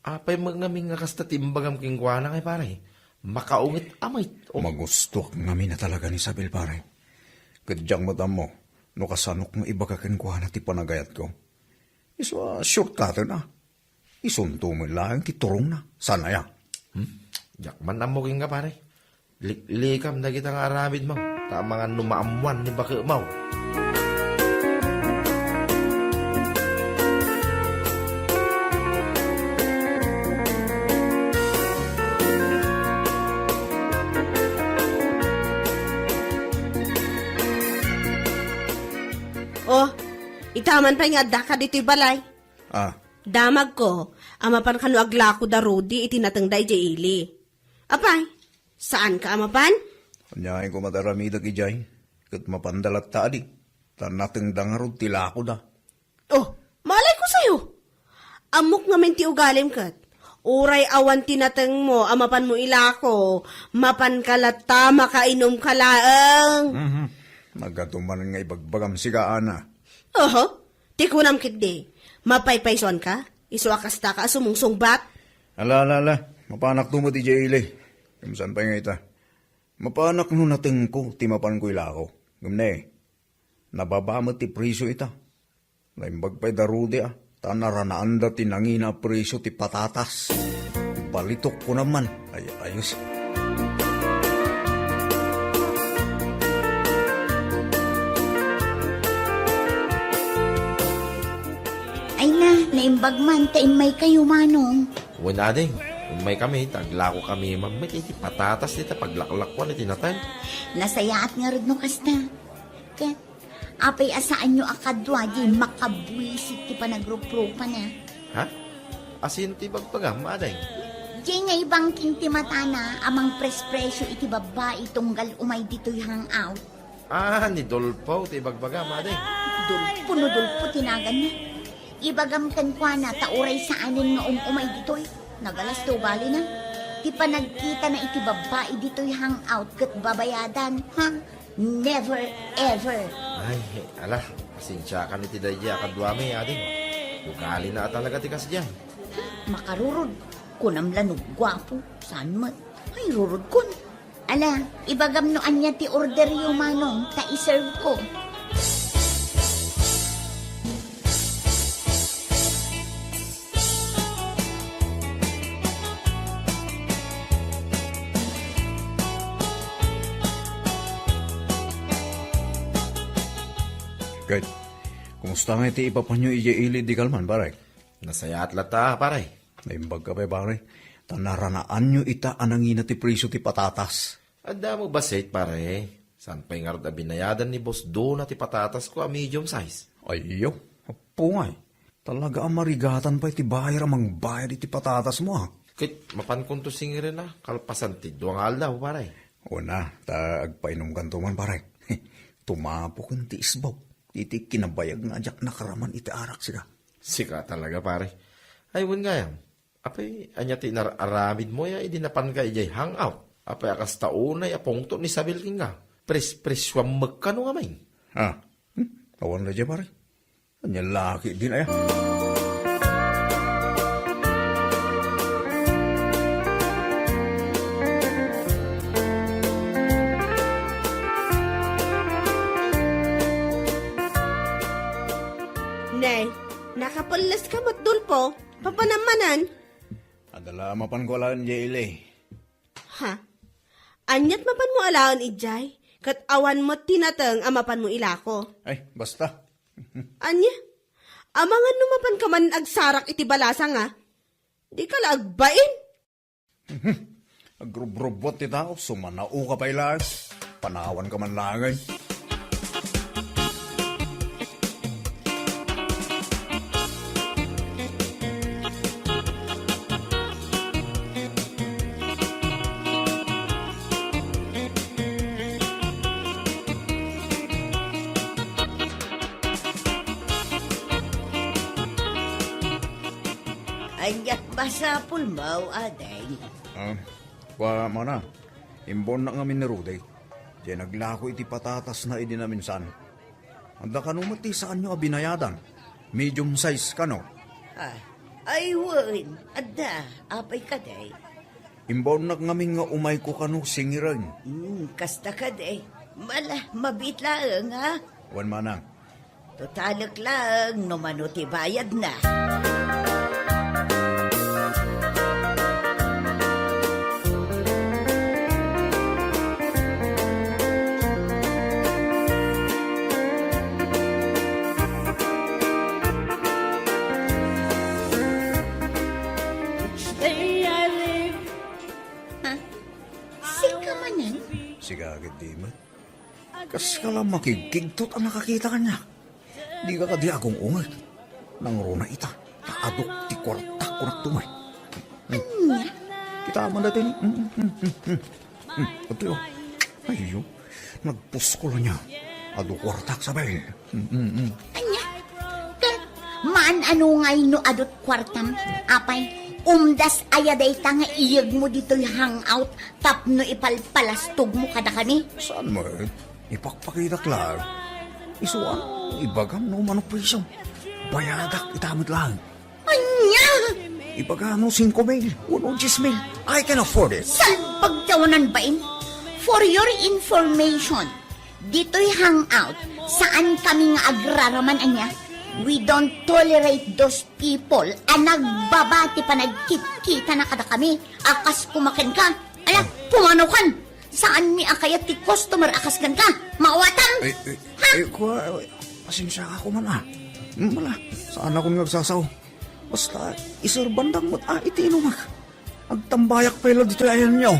Apay met ngamin nga kasta ti imbagam kenkuana ngay, pare? Makaunget a met. Oh. Magustoak ngamin a talaga ni Isabel, pare. Ket diak met ammo no kasanok nga ibaga kenkuana ti panagayatko. Isu a shortcutten a. Isunto met laeng ti turongna. Saan aya? Hmm? Diak man ammo kenka, pare. Liklikam dagita nga aramidmo, ta amangan no maammoan ni baketmo. Oh, ita man pay nga addaka ditoy balay. Ah. Damagko a mapan kano aglako da Rudy iti natengda idiay ili. Apay, saanka a mapan? Aniayen koma ti aramidek idiay, ket mapanda latta a di, ta natengda ngarud ti lakoda. Oh, malay ko sayo. Ammok ngamin ti ugalim ket. Uray awan ti natengmo a mapanmo ilako, mapanka latta, makainumka laeng. Mhm. Nagatuman nga ibagbagam siga, Ana. Oho, ti kunam ketdi, Mapaypaysuanka? Isu a kastaka a sumungsungbat? Ala, ala, ala. Mapanakto met idiay ili. Ngem saan pay nga ita? Mapanak no natengko ti mapanko ilako. Ngem ne, nababa met ti presio ita. Naimbag pay da Rudy, a, ta naranaanda ti nangina a presio ti patatas. Balitok ko naman. Ay, ayos. Ay na, naimbag man ta immaykayo, Manong. Wen, ading, immaykami, ta aglakokami man met iti patatas dita paglaklakuan iti natay. Nasayaat ngarud no kasta. Ket, apay a saanyo a kadua diay makabuisit ti panagruprupan, a? Ha? Asino ti ibagbagam, ading? Diay nga ibangking ti matana a mangprespresyo iti babbai tunggal umay ditoy hangout. Ah, ni Dolpo ti ibagbagam, ading. Dolpo no Dolpo ti naganna. Ibagam kenkuana ta uray saanen nga um-umay ditoy. Nagalas ti ugalina. Ti panagkitana iti babbai ditoy hangout ket babayadan, ha? Never ever. Ay, ala, pasensiakan iti daydiay a kaduami, ading. Ugalina a talaga ti kasdiay. Makarurod, kunam la no guapo, saan met. Ay, rurodkon. Ala, ibagam no ania ti orderyo, Manong, ta iserve ko. Ket, kumusta nga iti ipapanyo idiay ili di kalman, pare? Nasayaat latta, pare. Naimbag ka pay, pare. Ta naranaanyo ita a nangina ti presio ti patatas. Adda mo bassit, pare. Saan pay ngarud a binayadan ni Boss Dona ti patatasko a medium size? Ayyo, apungay. Talaga a marigatan pay ti buyer a mangbayad iti patatasmo, a. Ket mapankonto singiren a kalpasan ti dua nga aldaw, pare. Una, ta agpainumkanto man, pare. Tumapoken ti isbaw iti kinabayag nga diak nakaraman iti arak, sika. Sika talaga, pare. Ay, wen gayam. Apay, ania ti inar-aramidmo ya idi napanka idiay hangout? Apay a kasta unay a pungtot ni Isabel kenka? Pres-presuam met kano ngamin? Ah, hmm? Awan la diay, pare. Ania la ketdin aya? Nay, nakapelles ka met, Dolpo. Papanam manen? Adda la mapanko alaen diay ili. Ha? Aniat mapanmo alaen idiay? Ket awan met ti nateng a mapanmo ilako. Ay, basta. Ania? Amangan no mapanka manen agsarak iti balasang, a? Dika la agbain. Agrubrubbuat ti tao, sumanaoka pay laeng. Panawanka man laengen. Aniat masapulmo, ading? Ah, kua, mana, imbaonnak ngamin ni Rudy. Diay naglako iti patatasna idi naminsan. Adda kano met ti saanyo a binayadan? Medium size kano? Ah, ay wen, adda. Apay kadi? Imbaonnak ngamin nga umayko kano singiren. Hmm, kasta kadi. Mala, mabiit laeng, ha? Wen, manang. Totalek laeng no mano ti bayadna. Ha? Sika manen? Sika ketdi met. Kaska la makigkigtot a nakakita kaniak. Dika kadi agung-unget. Nangruna ita, ta adu ti kuartak kunakto met. Hmm. Ania? Kita man daytoy ni. Hmm, hmm, hmm, hmm. Hmm, atoy, o. Ayyo, nagpuskol ania. Adu kuartak, Isabel. Hmm, hmm, hmm. Ania? Ket, maan-ano ngay no adu't kuartam? Apay, umdas aya dayta nga iyegmo ditoy hangout tapno ipalpalastogmo kadakami? Saan met? Ipakpakitak laeng. Isu a, ibagam no mano presio. Bayadak ita met laeng. Ania? Ibaga no singko mil, wenno dies mil. I can afford it. Salbag ti awanan bain. For your information, ditoy hangout, saan kami nga agraraman ania. We don't tolerate those people a nagbaba ti panagkitkitana kadakami a kas kumaken ka. Ala, pumanokan! Saanmi a kayat ti customer a kas kenka? Maawatam! Ay, ay, Ha? Ay, kua, ay, pasensia ka koma, ah. Hmm, ala, saanakon nga agsasao. Basta, iserbandak met, ah, iti inumak. Agtambayak pay la ditoy ayanyo.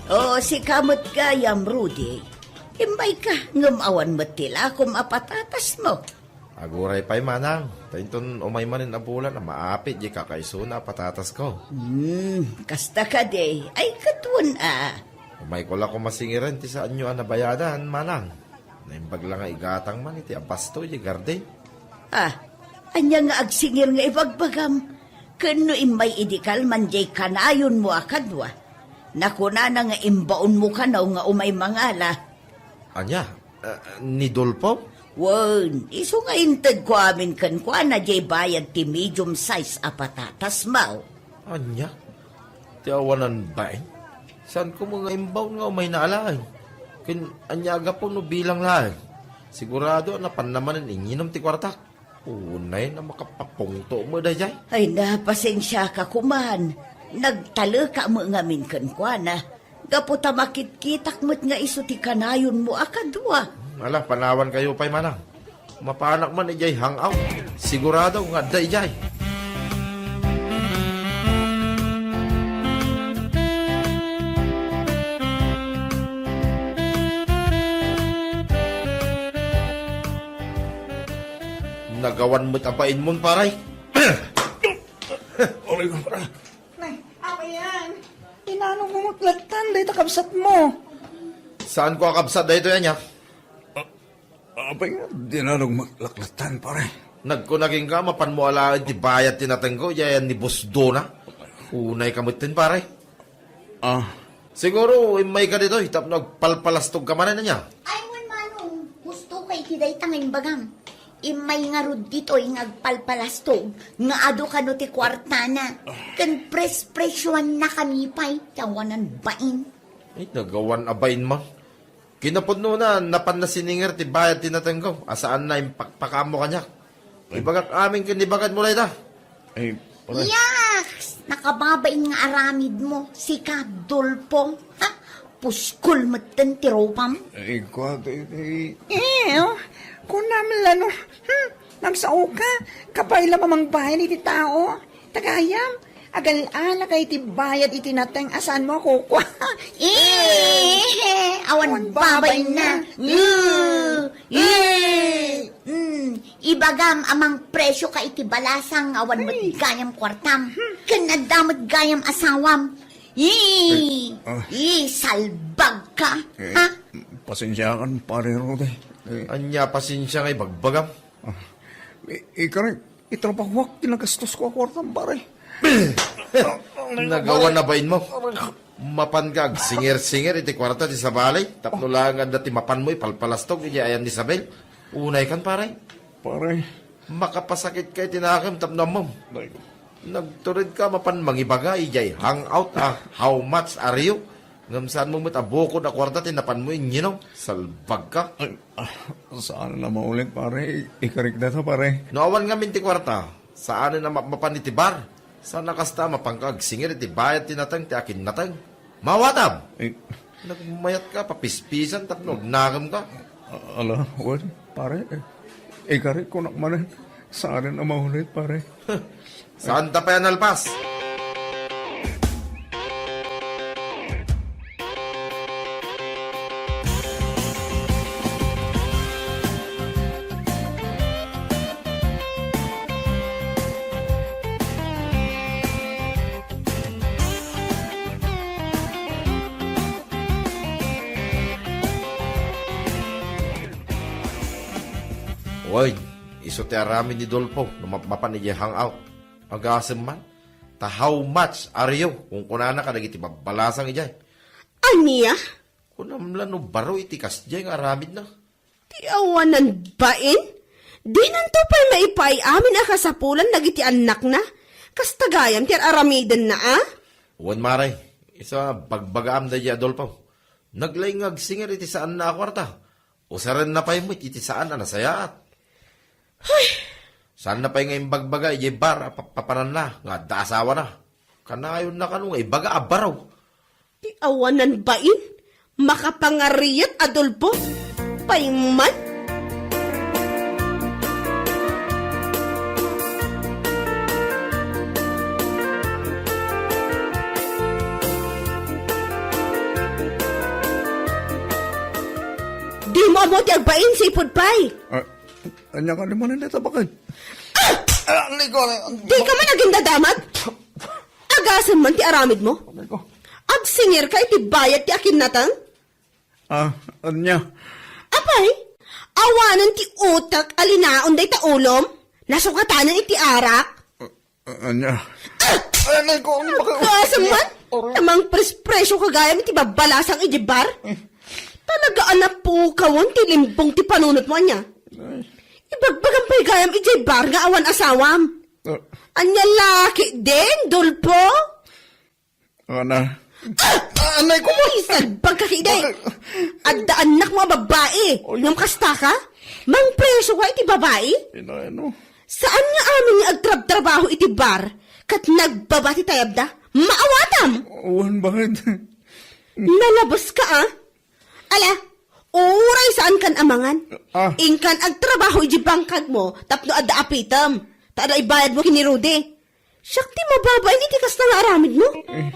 O, sika met gayam, Rudy. Imbayka, ngem awan met ti lakom a patatasmo. Aguray pay, manang. Ta inton umay manen a bulan a maapit diay kakaisuna a patatasko. Hmm, kasta kadi. Ay, ket wen a. Umayko la koma singiren ti saanyo a nabayadan, manang. Naimbag la nga igatang man iti abasto diay garden. Ah, ania nga agsingir nga ibagbagam? Ken no immay idi kalman diay kanayonmo a kadua, nakunana nga imbaonmo kano nga umay mangala. Ania? Ah, ni Dolfo? Wen, isu nga intedko amin kenkuana diay bayad ti medium size a patatasmo. Ania? Ti awanan bain? Saanko met nga imbaon nga umayna a laeng? Ken ania a gapu no bilang laeng? Sigurado a napanna manen inginom ti kuartak. Unay a makapapungto met daydiay. Ay, na, pasensiaka koman. Nagtaleka met ngamin kenkuana. Gapu ta makitkitak met nga isu ti kanayonmo a kadua. Ala, panawankayo pay, manang. Mapanak man idiay hangout. Sigurado nga adda idiay. Nagawan met a bainmon, pare. Aray ko, pare. Nay, apo yan. Inanong mo met lattan dayta kabsatmo? Saanko a kabsat daytoy, ania? Ah, apay nga, dinanong met laklatan, pare. Nagkuna kenka, mapanmo alaen ti bayad ti natengko, idiay ayan ni Boss Dona. Unayka metten, pare. Ah. Siguro, immayka ditoy, tapno agpalpalastogka manen, ania? Ay, wen, Manong, gustoka iti dayta nga imbagam. Immay ngarud ditoy nga agpalpalastog nga adu kano ti kuartana. Ken pres-presuannakami pay ti awanan bain. Ay, nagawan a bain man. Kinapudnona, napanna siningir ti bayad ti natengko, a saanna impakpakaammo kaniak. Ay. Ibagak amin ken ibagadmo dayta. Ay, pare. Yaks! Nakababain nga aramidmo, sika, Dolfo. Ha? Puskol metten ti rupam. Ay, kua, ti, ti. Eh, oh, kunam la no. Hmm, nagsaoka, kabay la mamangbayan iti tao. Tagayam, agal-alaka iti bayad iti nateng a saanmo a kukua. Eh, awan babainna. Eh, eh. Mm, ibagam a mangpresioka iti balasang nga awan met gayam kuartam. Ken adda met gayam asawam. Ih, Ay, ah. Ih, salbagka, Eh, ha? Pasensiakan, Pare Rudy. Eh, Ania pasensia nga ibagbagam? Ah, i-, ikari, itrabahoak ti nagastosko a kuartam, pare. Nagawan a bainmo. Mapanka agsingir-singir iti kuarta ti sabali, tapno laeng adda ti mapanmo ipalpalastog iti ayan ni Isabel. Unaykan, pare. Pare. Makapasakitka iti nakem tapno ammom. Ay. Nagturedka mapan mangibaga idiay hangout a how much are you? Ngem saanmo met a bukod a kuarta ti napanmo inginom. Salbagka. Ay, ah, saan a maulit, pare. Ikarik dayta, pare. No awan ngamin ti kuarta, saanen a mapmapan iti bar. Saan a kasta, mapanka agsingir iti bayad ti nateng ti akin nateng. Mawatam! Eh. Nagmayatka, papispisan tapno agnakemka. A-, ala, wen, pare, eh, ikarik kunak manen, saanen a maulit, pare. Saanta pay a nalpas? Wen, isu ti aramid ni Dolfo no mapmapan idiay hangout. Agasem man, ta how much are you? Kunkunana kadagiti babbalasang idiay. Ania? Kunam la no baro iti kasdiay nga aramidna. Ti awanan bain? Dinanto pay maipaay amin a kasapulan dagiti annakna? Kasta gayam ti ar-aramidenna, a? Wen, mare, isu a bagbagaam daydi Adolfo. Naglaing nga agsinger iti saanna a kuarta. Usarenna pay met iti saan a nasayaat. Hay! Saanna pay nga imbagbaga idiay bar a pappapananna nga adda asawana. Kanayonna kano nga ibaga a baro. Ti awanan bain, makapangariat, Adolfo. Pay man. Dimo ammo ti agbain, sipud pay. Ah, ania nga limanan dita bakit? Ah! Ah, Nico, Di ka man agindadamat? Agasem man ti aramidmo? Nico. Agsinger ka iti bayad ti akinnatang? Ah, ania? Apay, awanen ti utek a linaon dayta ulom? Nasukatanen iti arak? Ah, ania? Ah! Aray ko, ano ba kayo? Agasem man? Aray. Namang prespresyo ka gayam iti babbalasang iti bar? Talaga a napukawon ti limbong ti panunotmo, ania? Ay. Ibagbagam pay gayam iti bar nga awan asawam. Ah. Ania la ketdin, Dolfo? Ana. Ah! Anay ko mo! Ay, salbag ka, Kiday! Bakit? Adda annakmo a babbai! Oy. Ngem kasta ka? Mangpresyo ka iti babai? Inay, ano? Saan nga amin nga agtrabtrabaho iti bar ket nagbaba ti tayabda? Maawatam! Wen, bakit? Nalabas ka, ah? Ala, uray saan kan amangan. Ah. Inkan agtrabaho iti bangkagmo tapno adda apitem. Ta adda ibayadmo ken ni Rudy. Siak ti mababain iti kasta nga aramidmo. Eh.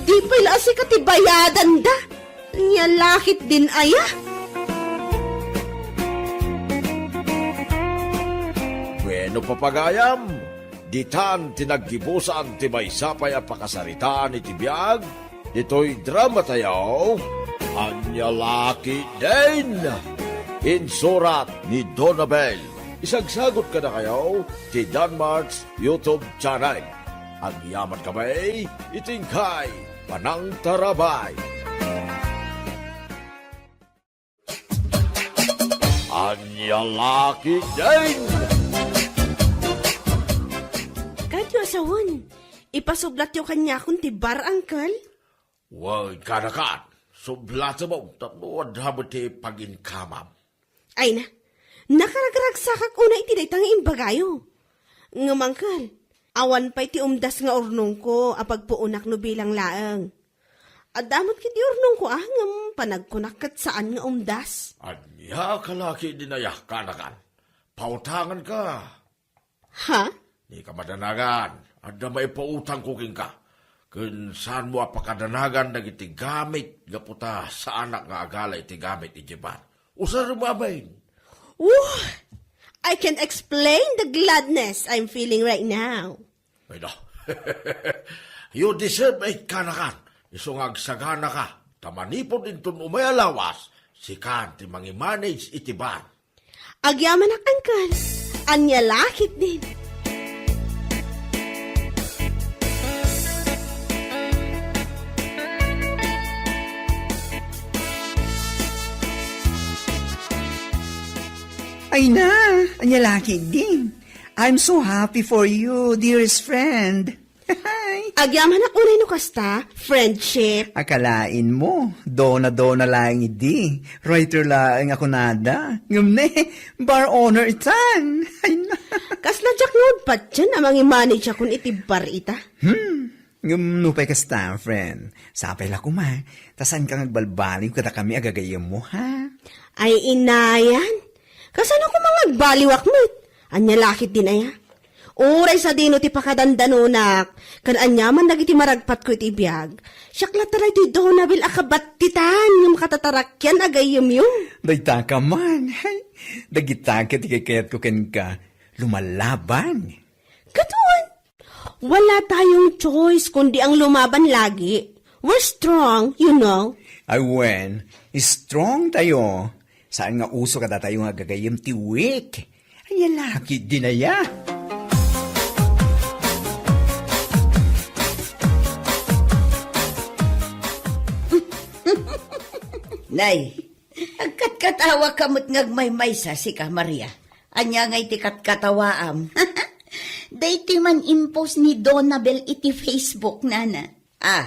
Di pay la a sika ti bayadanda. Ania la ketdin aya? Bueno, papagayam, ditan ti naggibusan ti maysa pay a pakasaritaan iti biag, ditoy dramatayo, Ania la ketdin! Insurat ni Donabel. Isagsagot kadakayo ti Danmart's YouTube channel. Agyaman kami iti inkay panangtarabay. Ania la ketdin! Kayo a sawen, ipasublatyo kaniakon ti bar, Uncle? Wen, kanakan, sublatem tapno adda met ti paginkamam. Ay na, nakaragragsakak unay iti dayta nga imbagayo. Ngem, Uncle, awan pay ti umdas nga urnongko a pagpuonak no bilang laeng. Adda met ketdi urnongko a, ngem panagkunak ket saan nga umdas. Ania ka la ketdin aya, kanakan? Pautanganka. Ha? Dika madanagan, adda maipautangko kenka. Ken saanmo a pakadanagan dagiti gamit gapu ta saanak nga agala iti gamit iti bar. Usarem amin. Oh, I can explain the gladness I'm feeling right now. Ay, no. You deserve it, kanakan. Isu nga agsaganaka, ta manipud inton umay a lawas, sikan ti mangimanage iti bar. Agyamanak, Uncle. Ania la ketdin? Ay na, ania la ketdin? I'm so happy for you, dearest friend. Agyamanak unay no kasta, friendship. Akalaenmo, dona-dona laeng idi. Writer laeng a kunada. Ngem ne, bar owner itan. Ay na. Kasla diak nga patien a mangimanage akon iti bar ita. Hmm. Ngem nupay kasta, friend, sapay la koma, ta saanka nga agbalbaliw kadakami a gagayyemmo, ha? Ay, inayan. Kasano koma nga agbaliwak met? Ania la ketdin aya? Uray sadino ti pakadandanonak, ken aniaman dagiti maragpatko iti biag, siak latta daytoy Donabel a kabattitan nga makatatarakyan a gayyemyo. Dayta ka man. Dagita ket ti kayatko kenka, lumalaban. Kaduan, wala tayong choice kundi ang lumaban lagi. We're strong, you know. Ay, wen, strong tayo. Saan nga uso kadatayo nga gagayyem ti weak? Ania la ketdin aya? Nay, agkatkatawaka met nga agmaymaysa, sika, Maria. Ania ngay ti katkatawaam? Daytoy man impost ni Donabel iti Facebook, nana. Ah,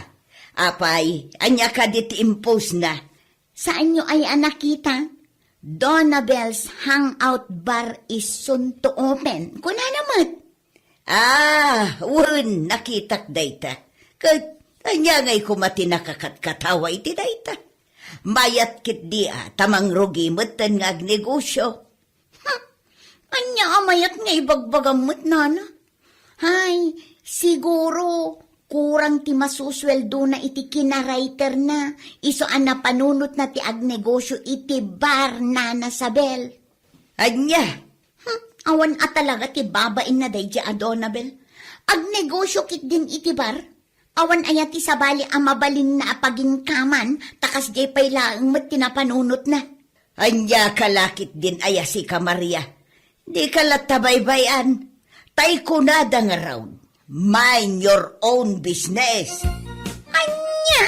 apay, ania kadi ti impost na? Saanyo aya a nakita? Donabel's Hangout Bar is soon to open. Kunana met. Ah, wen, nakitak dayta. Ket ania ngay koma ti nakakatkatawa iti dayta? Mayat ketdi a, ta mangrugi metten nga agnegosio. Hmm, ania a mayat nga ibagbagam met, nana? Hay, siguro, kurang ti masusueldona iti kinawriterna, isu a napanunotna ti agnegosio iti bar, Nana Sabel. Ania? Hmm, awan a talaga ti babainna daydiay a Donabel. Agnegosio ketdin iti bar? Awan aya ti sabali a mabalinna a paginkaman, ta kasdiay pay laeng met ti napanunotna. Ania ka la ketdin aya, sika, Maria? Dika latta baybay-an. Tay kunada ngarud, mind your own business. Ania?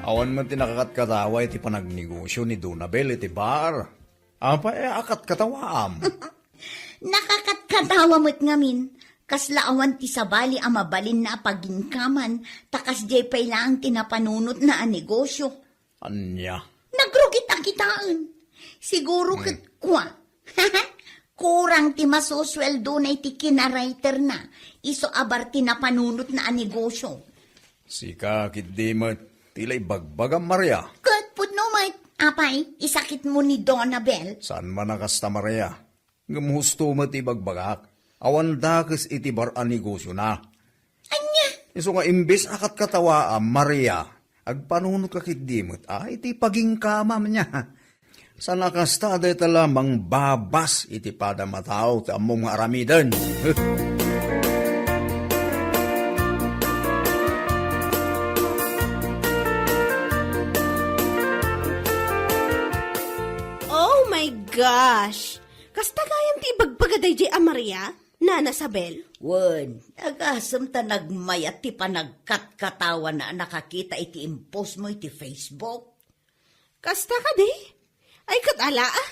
Awan met ti nakakatkatawa iti panagnegosio ni Donabel iti bar. Apay a katkatawaam? Nakakatkatawa met ngamin. Kasla awan ti sabali a mabalinna a paginkaman, ta kasdiay pay laeng ti napanunotna a negosio. Ania? Nagrugit a kitaen. Siguro Hmm. ket kua. Kurang ti masusueldona iti kinawriterna, isu a bar ti napanunotna a negosio. Sika ketdi met ti la ibagbagam, Maria. Ket pudno met, apay, isakitmo ni Donabel. Saan man a kasta, Maria. Ngem husto met ti ibagbagak. Awan dakes iti bar a negosiona. Ania? Isu nga imbes a katkatawaam, Maria, agpanunotka ketdi met a iti paginkamam nia. Saan a kasta, dayta la mangbabas iti padam a tao ti ammom nga aramiden. Oh my gosh! Kasta gayam ti ibagbaga daydiay a Maria, Nana Sabel? Wen, agasem ta nagmayat ti panagkatkatawana a nakakita iti impostmo iti Facebook. Kasta kadi? Ay, ket ala, ah.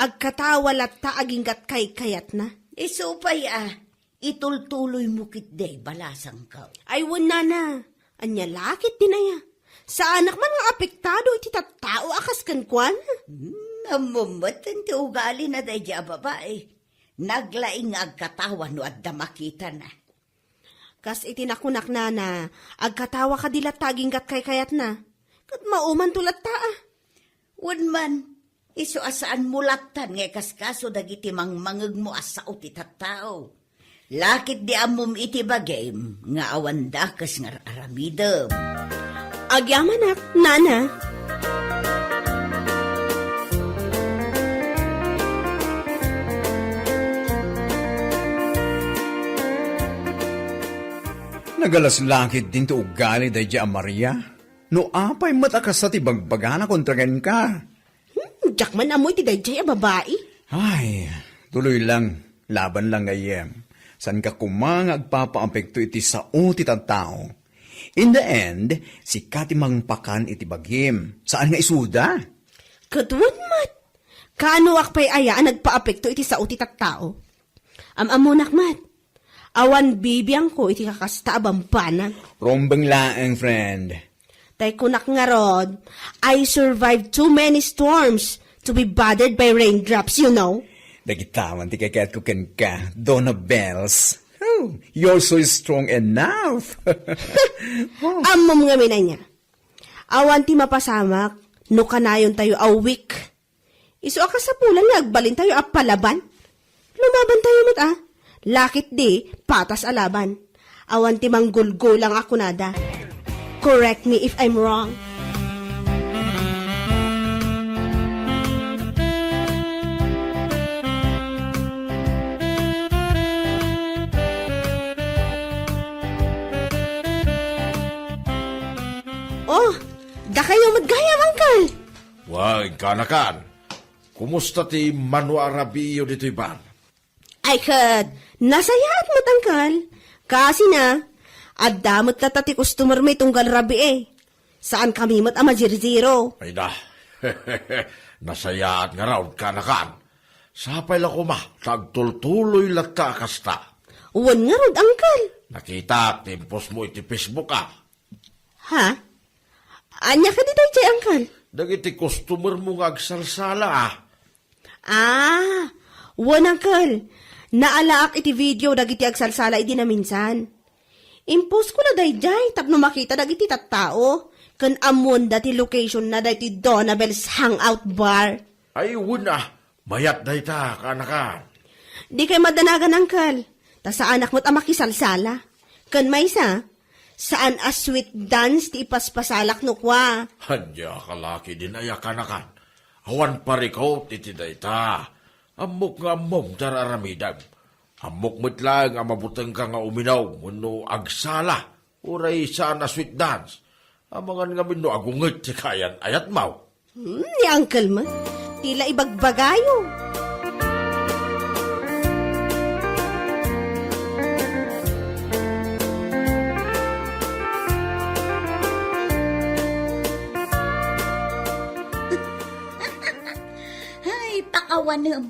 Agkatawa latta aginggat kaykayatna. Isu pay, ah. Itultuloymo ketdi, balasangko. Ay, wen, nana. Ania la ketdin aya? Saanak man nga apektado iti tattao a kas kenkuana. Hmm, ammom met ti ugalina daydiay a babai. Naglaing nga agkatawa no adda makitana. Kas iti nakunak, nana, agkatawa kadi latta aginggat kaykayatna. Ket maumanto latta, ah. Wen man, isu a saanmo lattan nga ikaskaso dagiti mangmangegmo a sao ti tattao. La ketdi ammom iti bagim nga awan dakes nga ar-aramidem. Agyamanak, nana. Nagalas la ketdin ti ugali daydiay a Maria? No apay met a kasta ti bagbagana kontra kenka? Hmm, diak man ammo iti daydiay a babai. Ay, tuloy lang. Laban lang gayyem. Saanka koma nga agpapaapekto iti sao ti tattao. In the end, sika ti mangpakan iti bagim. Saan nga isuda? Ket wen met. Kaanoak pay aya a nagpaapekto iti sao ti tattao? Am-ammonak met. Awan bibiangko iti kakasta a bambanag. Rumbeng laeng, friend. Tay kunak ngarud, I survived too many storms to be bothered by raindrops, you know. Dagita man ti kayatko kenka, Donna Bells. Oh, you're so strong enough. Oh. Ammom ngamin ania. Awan ti mapasamak no kanayontayo a weak. Isu a kasapulan nga agbalintayo a palaban. Lumabantayo met, a. La ketdi, patas a laban. Awan ti manggulgulang a kunada. Correct me if I'm wrong. Oh, dakayo met gayam, Uncle. Wa, inkanakan. Kumusta ti mano a rabiiyo ditoy bar? Ay ket, nasayaat met, Angkel. Kasina, adda met latta ti customer mi tunggal rabii. Saan kami met a mazirziro. Ay da. Nasayaat ngarud, kaanakan. Sapay la koma, ta agtultuloy latta a kasta. Wen ngarud, Angkel. Nakitak ti impostmo iti Facebook, a. Ha? Ania kadi daydiay, Angkel? Dagiti customer mo nga agsalsala, a. Ah, wen, Angkel. Naalaak iti video dagiti agsalsala idi naminsan. Impostko la daydiay tapno makita dagiti tattao ken ammoenda ti location na daytoy Donabel's Hangout Bar. Ay, wen a, mayat dayta, kaanakan. Dikay madanagan, Angkel, ta saanak met a makisalsala. Ken maysa, saan a sweet dance ti ipaspasalak no kua. Ania ka la ketdin aya, kaanakan? Awan parikut iti dayta. Ammok nga ammom ti ar-aramidem. Ammok met laeng a mabutengka nga uminom wenno agsala, uray saan a sweet dance. Amangan ngamin no agunget ti kaayan-ayatmo. Hmm, ni Uncle man, ti la ibagbagayo. Ay, pakawanem.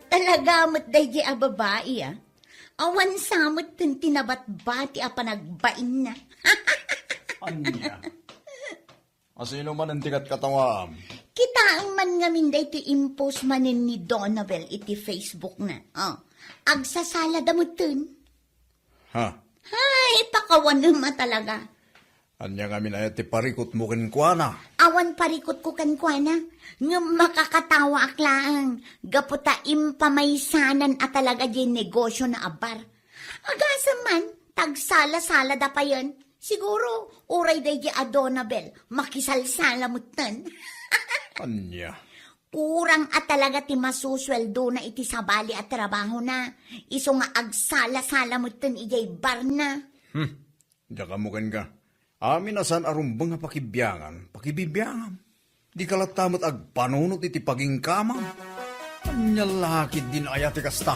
Talaga met daydiay a babai, a. Awan sa met ti nabatbati a panagbainna. Ania? Asino manen ti katkatawam? Kitaem man ngamin daytoy impost manen ni Donabel iti Facebook na. Oh, agsasalada metten. Ha? Ay, pakawanem a talaga. Ania ngamin aya ti parikutmo kenkuana? Awan parikutko kenkuana, ngem makakatawaak laeng gapu ta impamaysanan a talaga diay negosio na a bar. Agasem man, ta agsala-salada payen. Siguro, uray daydiay a Donabel, makisalsala metten. Ania? Kurang a talaga ti masusueldona iti sabali a trabahona, isu nga agsala-sala metten idiay barna. Hmm. Diak ammo kenka. Amin a saan a rumbeng a pakibiangan, pakibibiangam. Dika latta met agpanunot iti pagingkamam. Ania la ketdin aya ti kasta?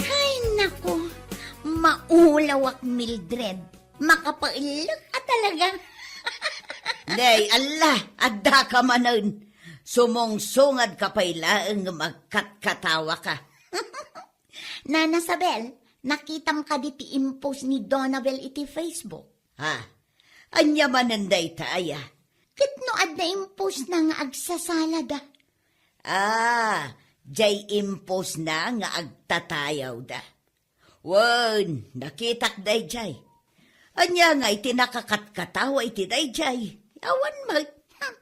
Ay, naku, maulawak, Mildred. Makapaellek a talaga. Nay, Allah, addaka manen. Sumungsungadka pay laeng nga agkatkatawaka. Nana Sabel, nakitam kadi ti impost ni Donabel iti Facebook? Ha? Ania manen dayta aya? Ket no adda impostna nga agsasalada? Ah, diay impostna nga agtatayawda. Wen, nakitak daydiay. Ania nga iti nakakatkatawa iti daydiay? Awan met. Hmm.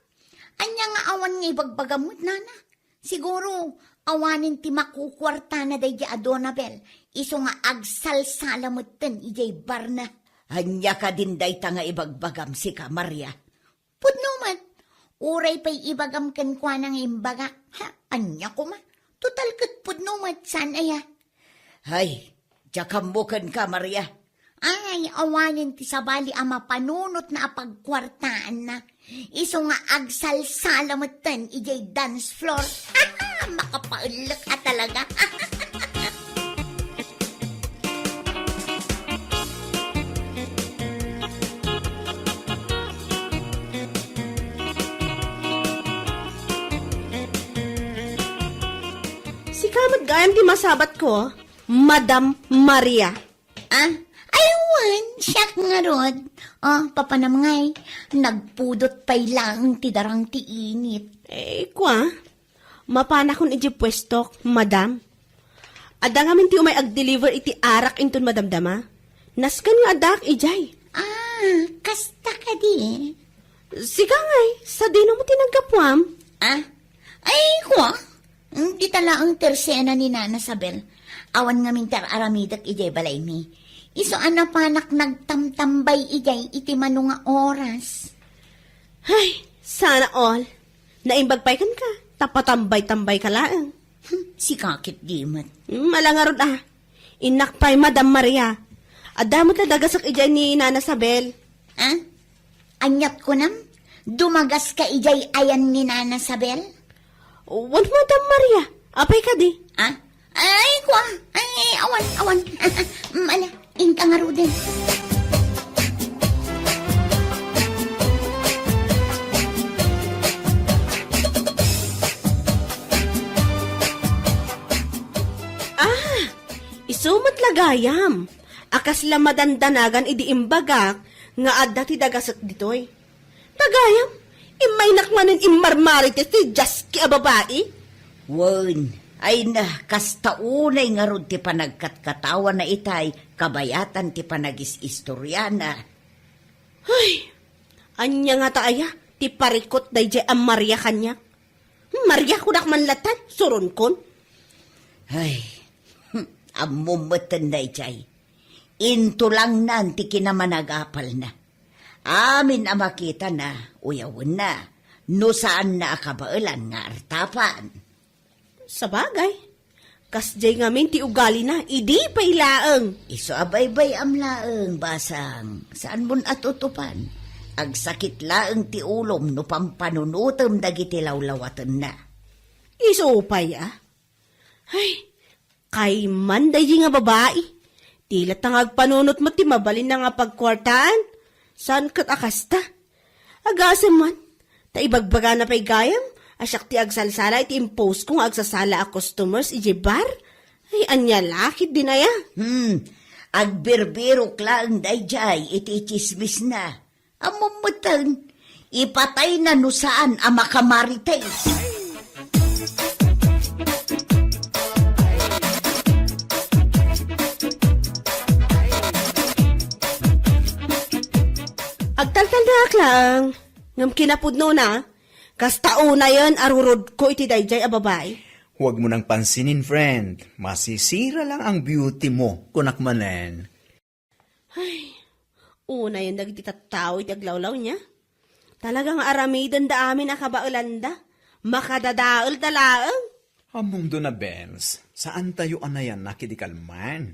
Ania nga awan nga ibagbagam met, nana? Siguro, awanen ti makukuartana daydiay a Donabel, isu nga agsalsala metten idiay barna. Ania kadin dayta nga ibagbagam sika, Maria? Pudno met. Uray pay ibagam kenkuana nga imbaga. Ha, ania koma? Total ket pudno met, saan aya? Hay, diak ammo kenka, Maria. Ay, awanen ti sabali a mapanunotna a pagkuartaanna. Isu nga agsalsala metten idiay dance floor. Makapaellek a talaga. Sika met gayam ti masabatko, Madam Maria. Ah, ay, wen, siak ngarud. Oh, papanam ngay, nagpudot pay laeng ti darang ti init. Eh, kua, mapanakon idiay puestok, madam. Adda ngamin ti umay agdeliver iti arak inton madamdama. Nasken nga addaak idiay. Ah, kasta kadi? Sika ngay, sadino met ti naggapuam? Ah? Ay, kua? Dita laeng ti rsena ni Nana Sabel. Awan ngamin ti ar-aramidek idiay balaymi. Isu a napanak nagtamtambay idiay iti mano nga oras. Ay, sana all. Naimbag pay kenka, ta patambay-tambayka laeng. Hmm, sika ketdi met. Hmm, ala ngarud, ah. Innak pay, Madam Maria. Adda met la dagasek idiay ni Nana Sabel. Ah? Aniat kunam? Dumagaska idiay ayan ni Nana Sabel? Wen, Madam Maria. Apay kadi? Ah? Ay, kua. Ay, awan, awan. Mala, inka ngaruden. Ah, isu met la gayam. A kasla madandanagan idi imbagak nga adda ti dagasek ditoy. Ta gayam, immaynak manen immarmarites ti diaski a babai. Wen, ay na, kasta unay ngarud ti panagkatkatawana itay kabayatan ti panagis-istoriana. Ay, ania ngata aya ti parikut daydiay a Maria kaniak? Maria kunak man latta, suronkon. Ay, ammom metten daydiay. Intulangnan ti kinamanagapalna. Amin a makitana, uyawenna, no saanna a kabaelan nga artapan. Sabagay, kasdiay ngamin ti ugalina, idi pay laeng. Isu a baybay-am laeng, basang, saanmon a tutupan. Agsakit laeng ti ulom no pampanunotem dagiti lawlawatenna. Isu pay, ah? Ay, kayman daydi nga babai. Di latta nga agpanunot met ti mabalinna nga pagkuartaan. Saan ket a kasta? Agasem man, ta ibagbagana pay gayam a siak ti agsalsala iti imposko nga agsasala a customers idiay bar. Ay, ania la ketdin aya? Hmm, agbirbirok laeng daydiay iti itsismisna. Ammom metten, ipatayna no saan a makamarites. Agtaltalnaak laeng, ngem kinapudnona, kasta unayen a rurodko iti daydiay a babai. Huwag mo nang pansinin, friend. Masisira lang ang beauty mo, kunak manen. Ay, unayen dagiti tattao iti aglawlawna. Talaga nga aramidenda amin a kabaelanda. Makadadaelda laeng. Ammom, Dona Benz, saantayo a nayanak idi kalman.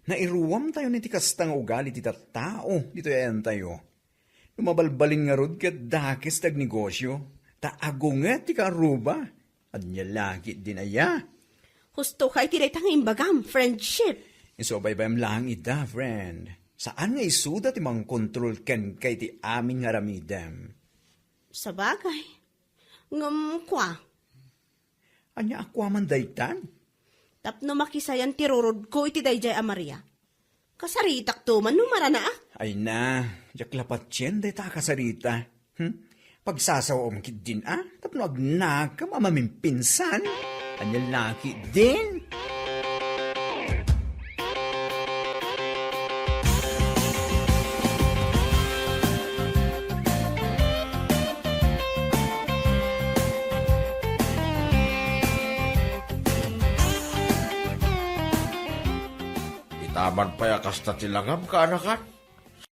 Nairuamtayon iti kasta nga ugali ti tattao ditoy ayantayo. No mabalbalin ngarud ket dakes ti agnegosio, ta agunget ti kaarruba. Ania la ketdin aya? Husto ka iti dayta nga imbagam, friendship. Isu a baybayam laeng ida, friend. Saan nga isuda ti mangkontrol kenka iti amin nga aramidem. Sabagay. Ngem kua. Ania a kua man daytan? Tapno makisayan ti rurodko iti daydiay a Maria. Kasaritakto man no maranaak. Ay na, diak la patien dayta a kasarita. Hmm? Pagsasawaam ketdin a, tapno agnakem a mamimpinsan. Ania la ketdin? Itaman pay a kasta ti langam, kaanakan?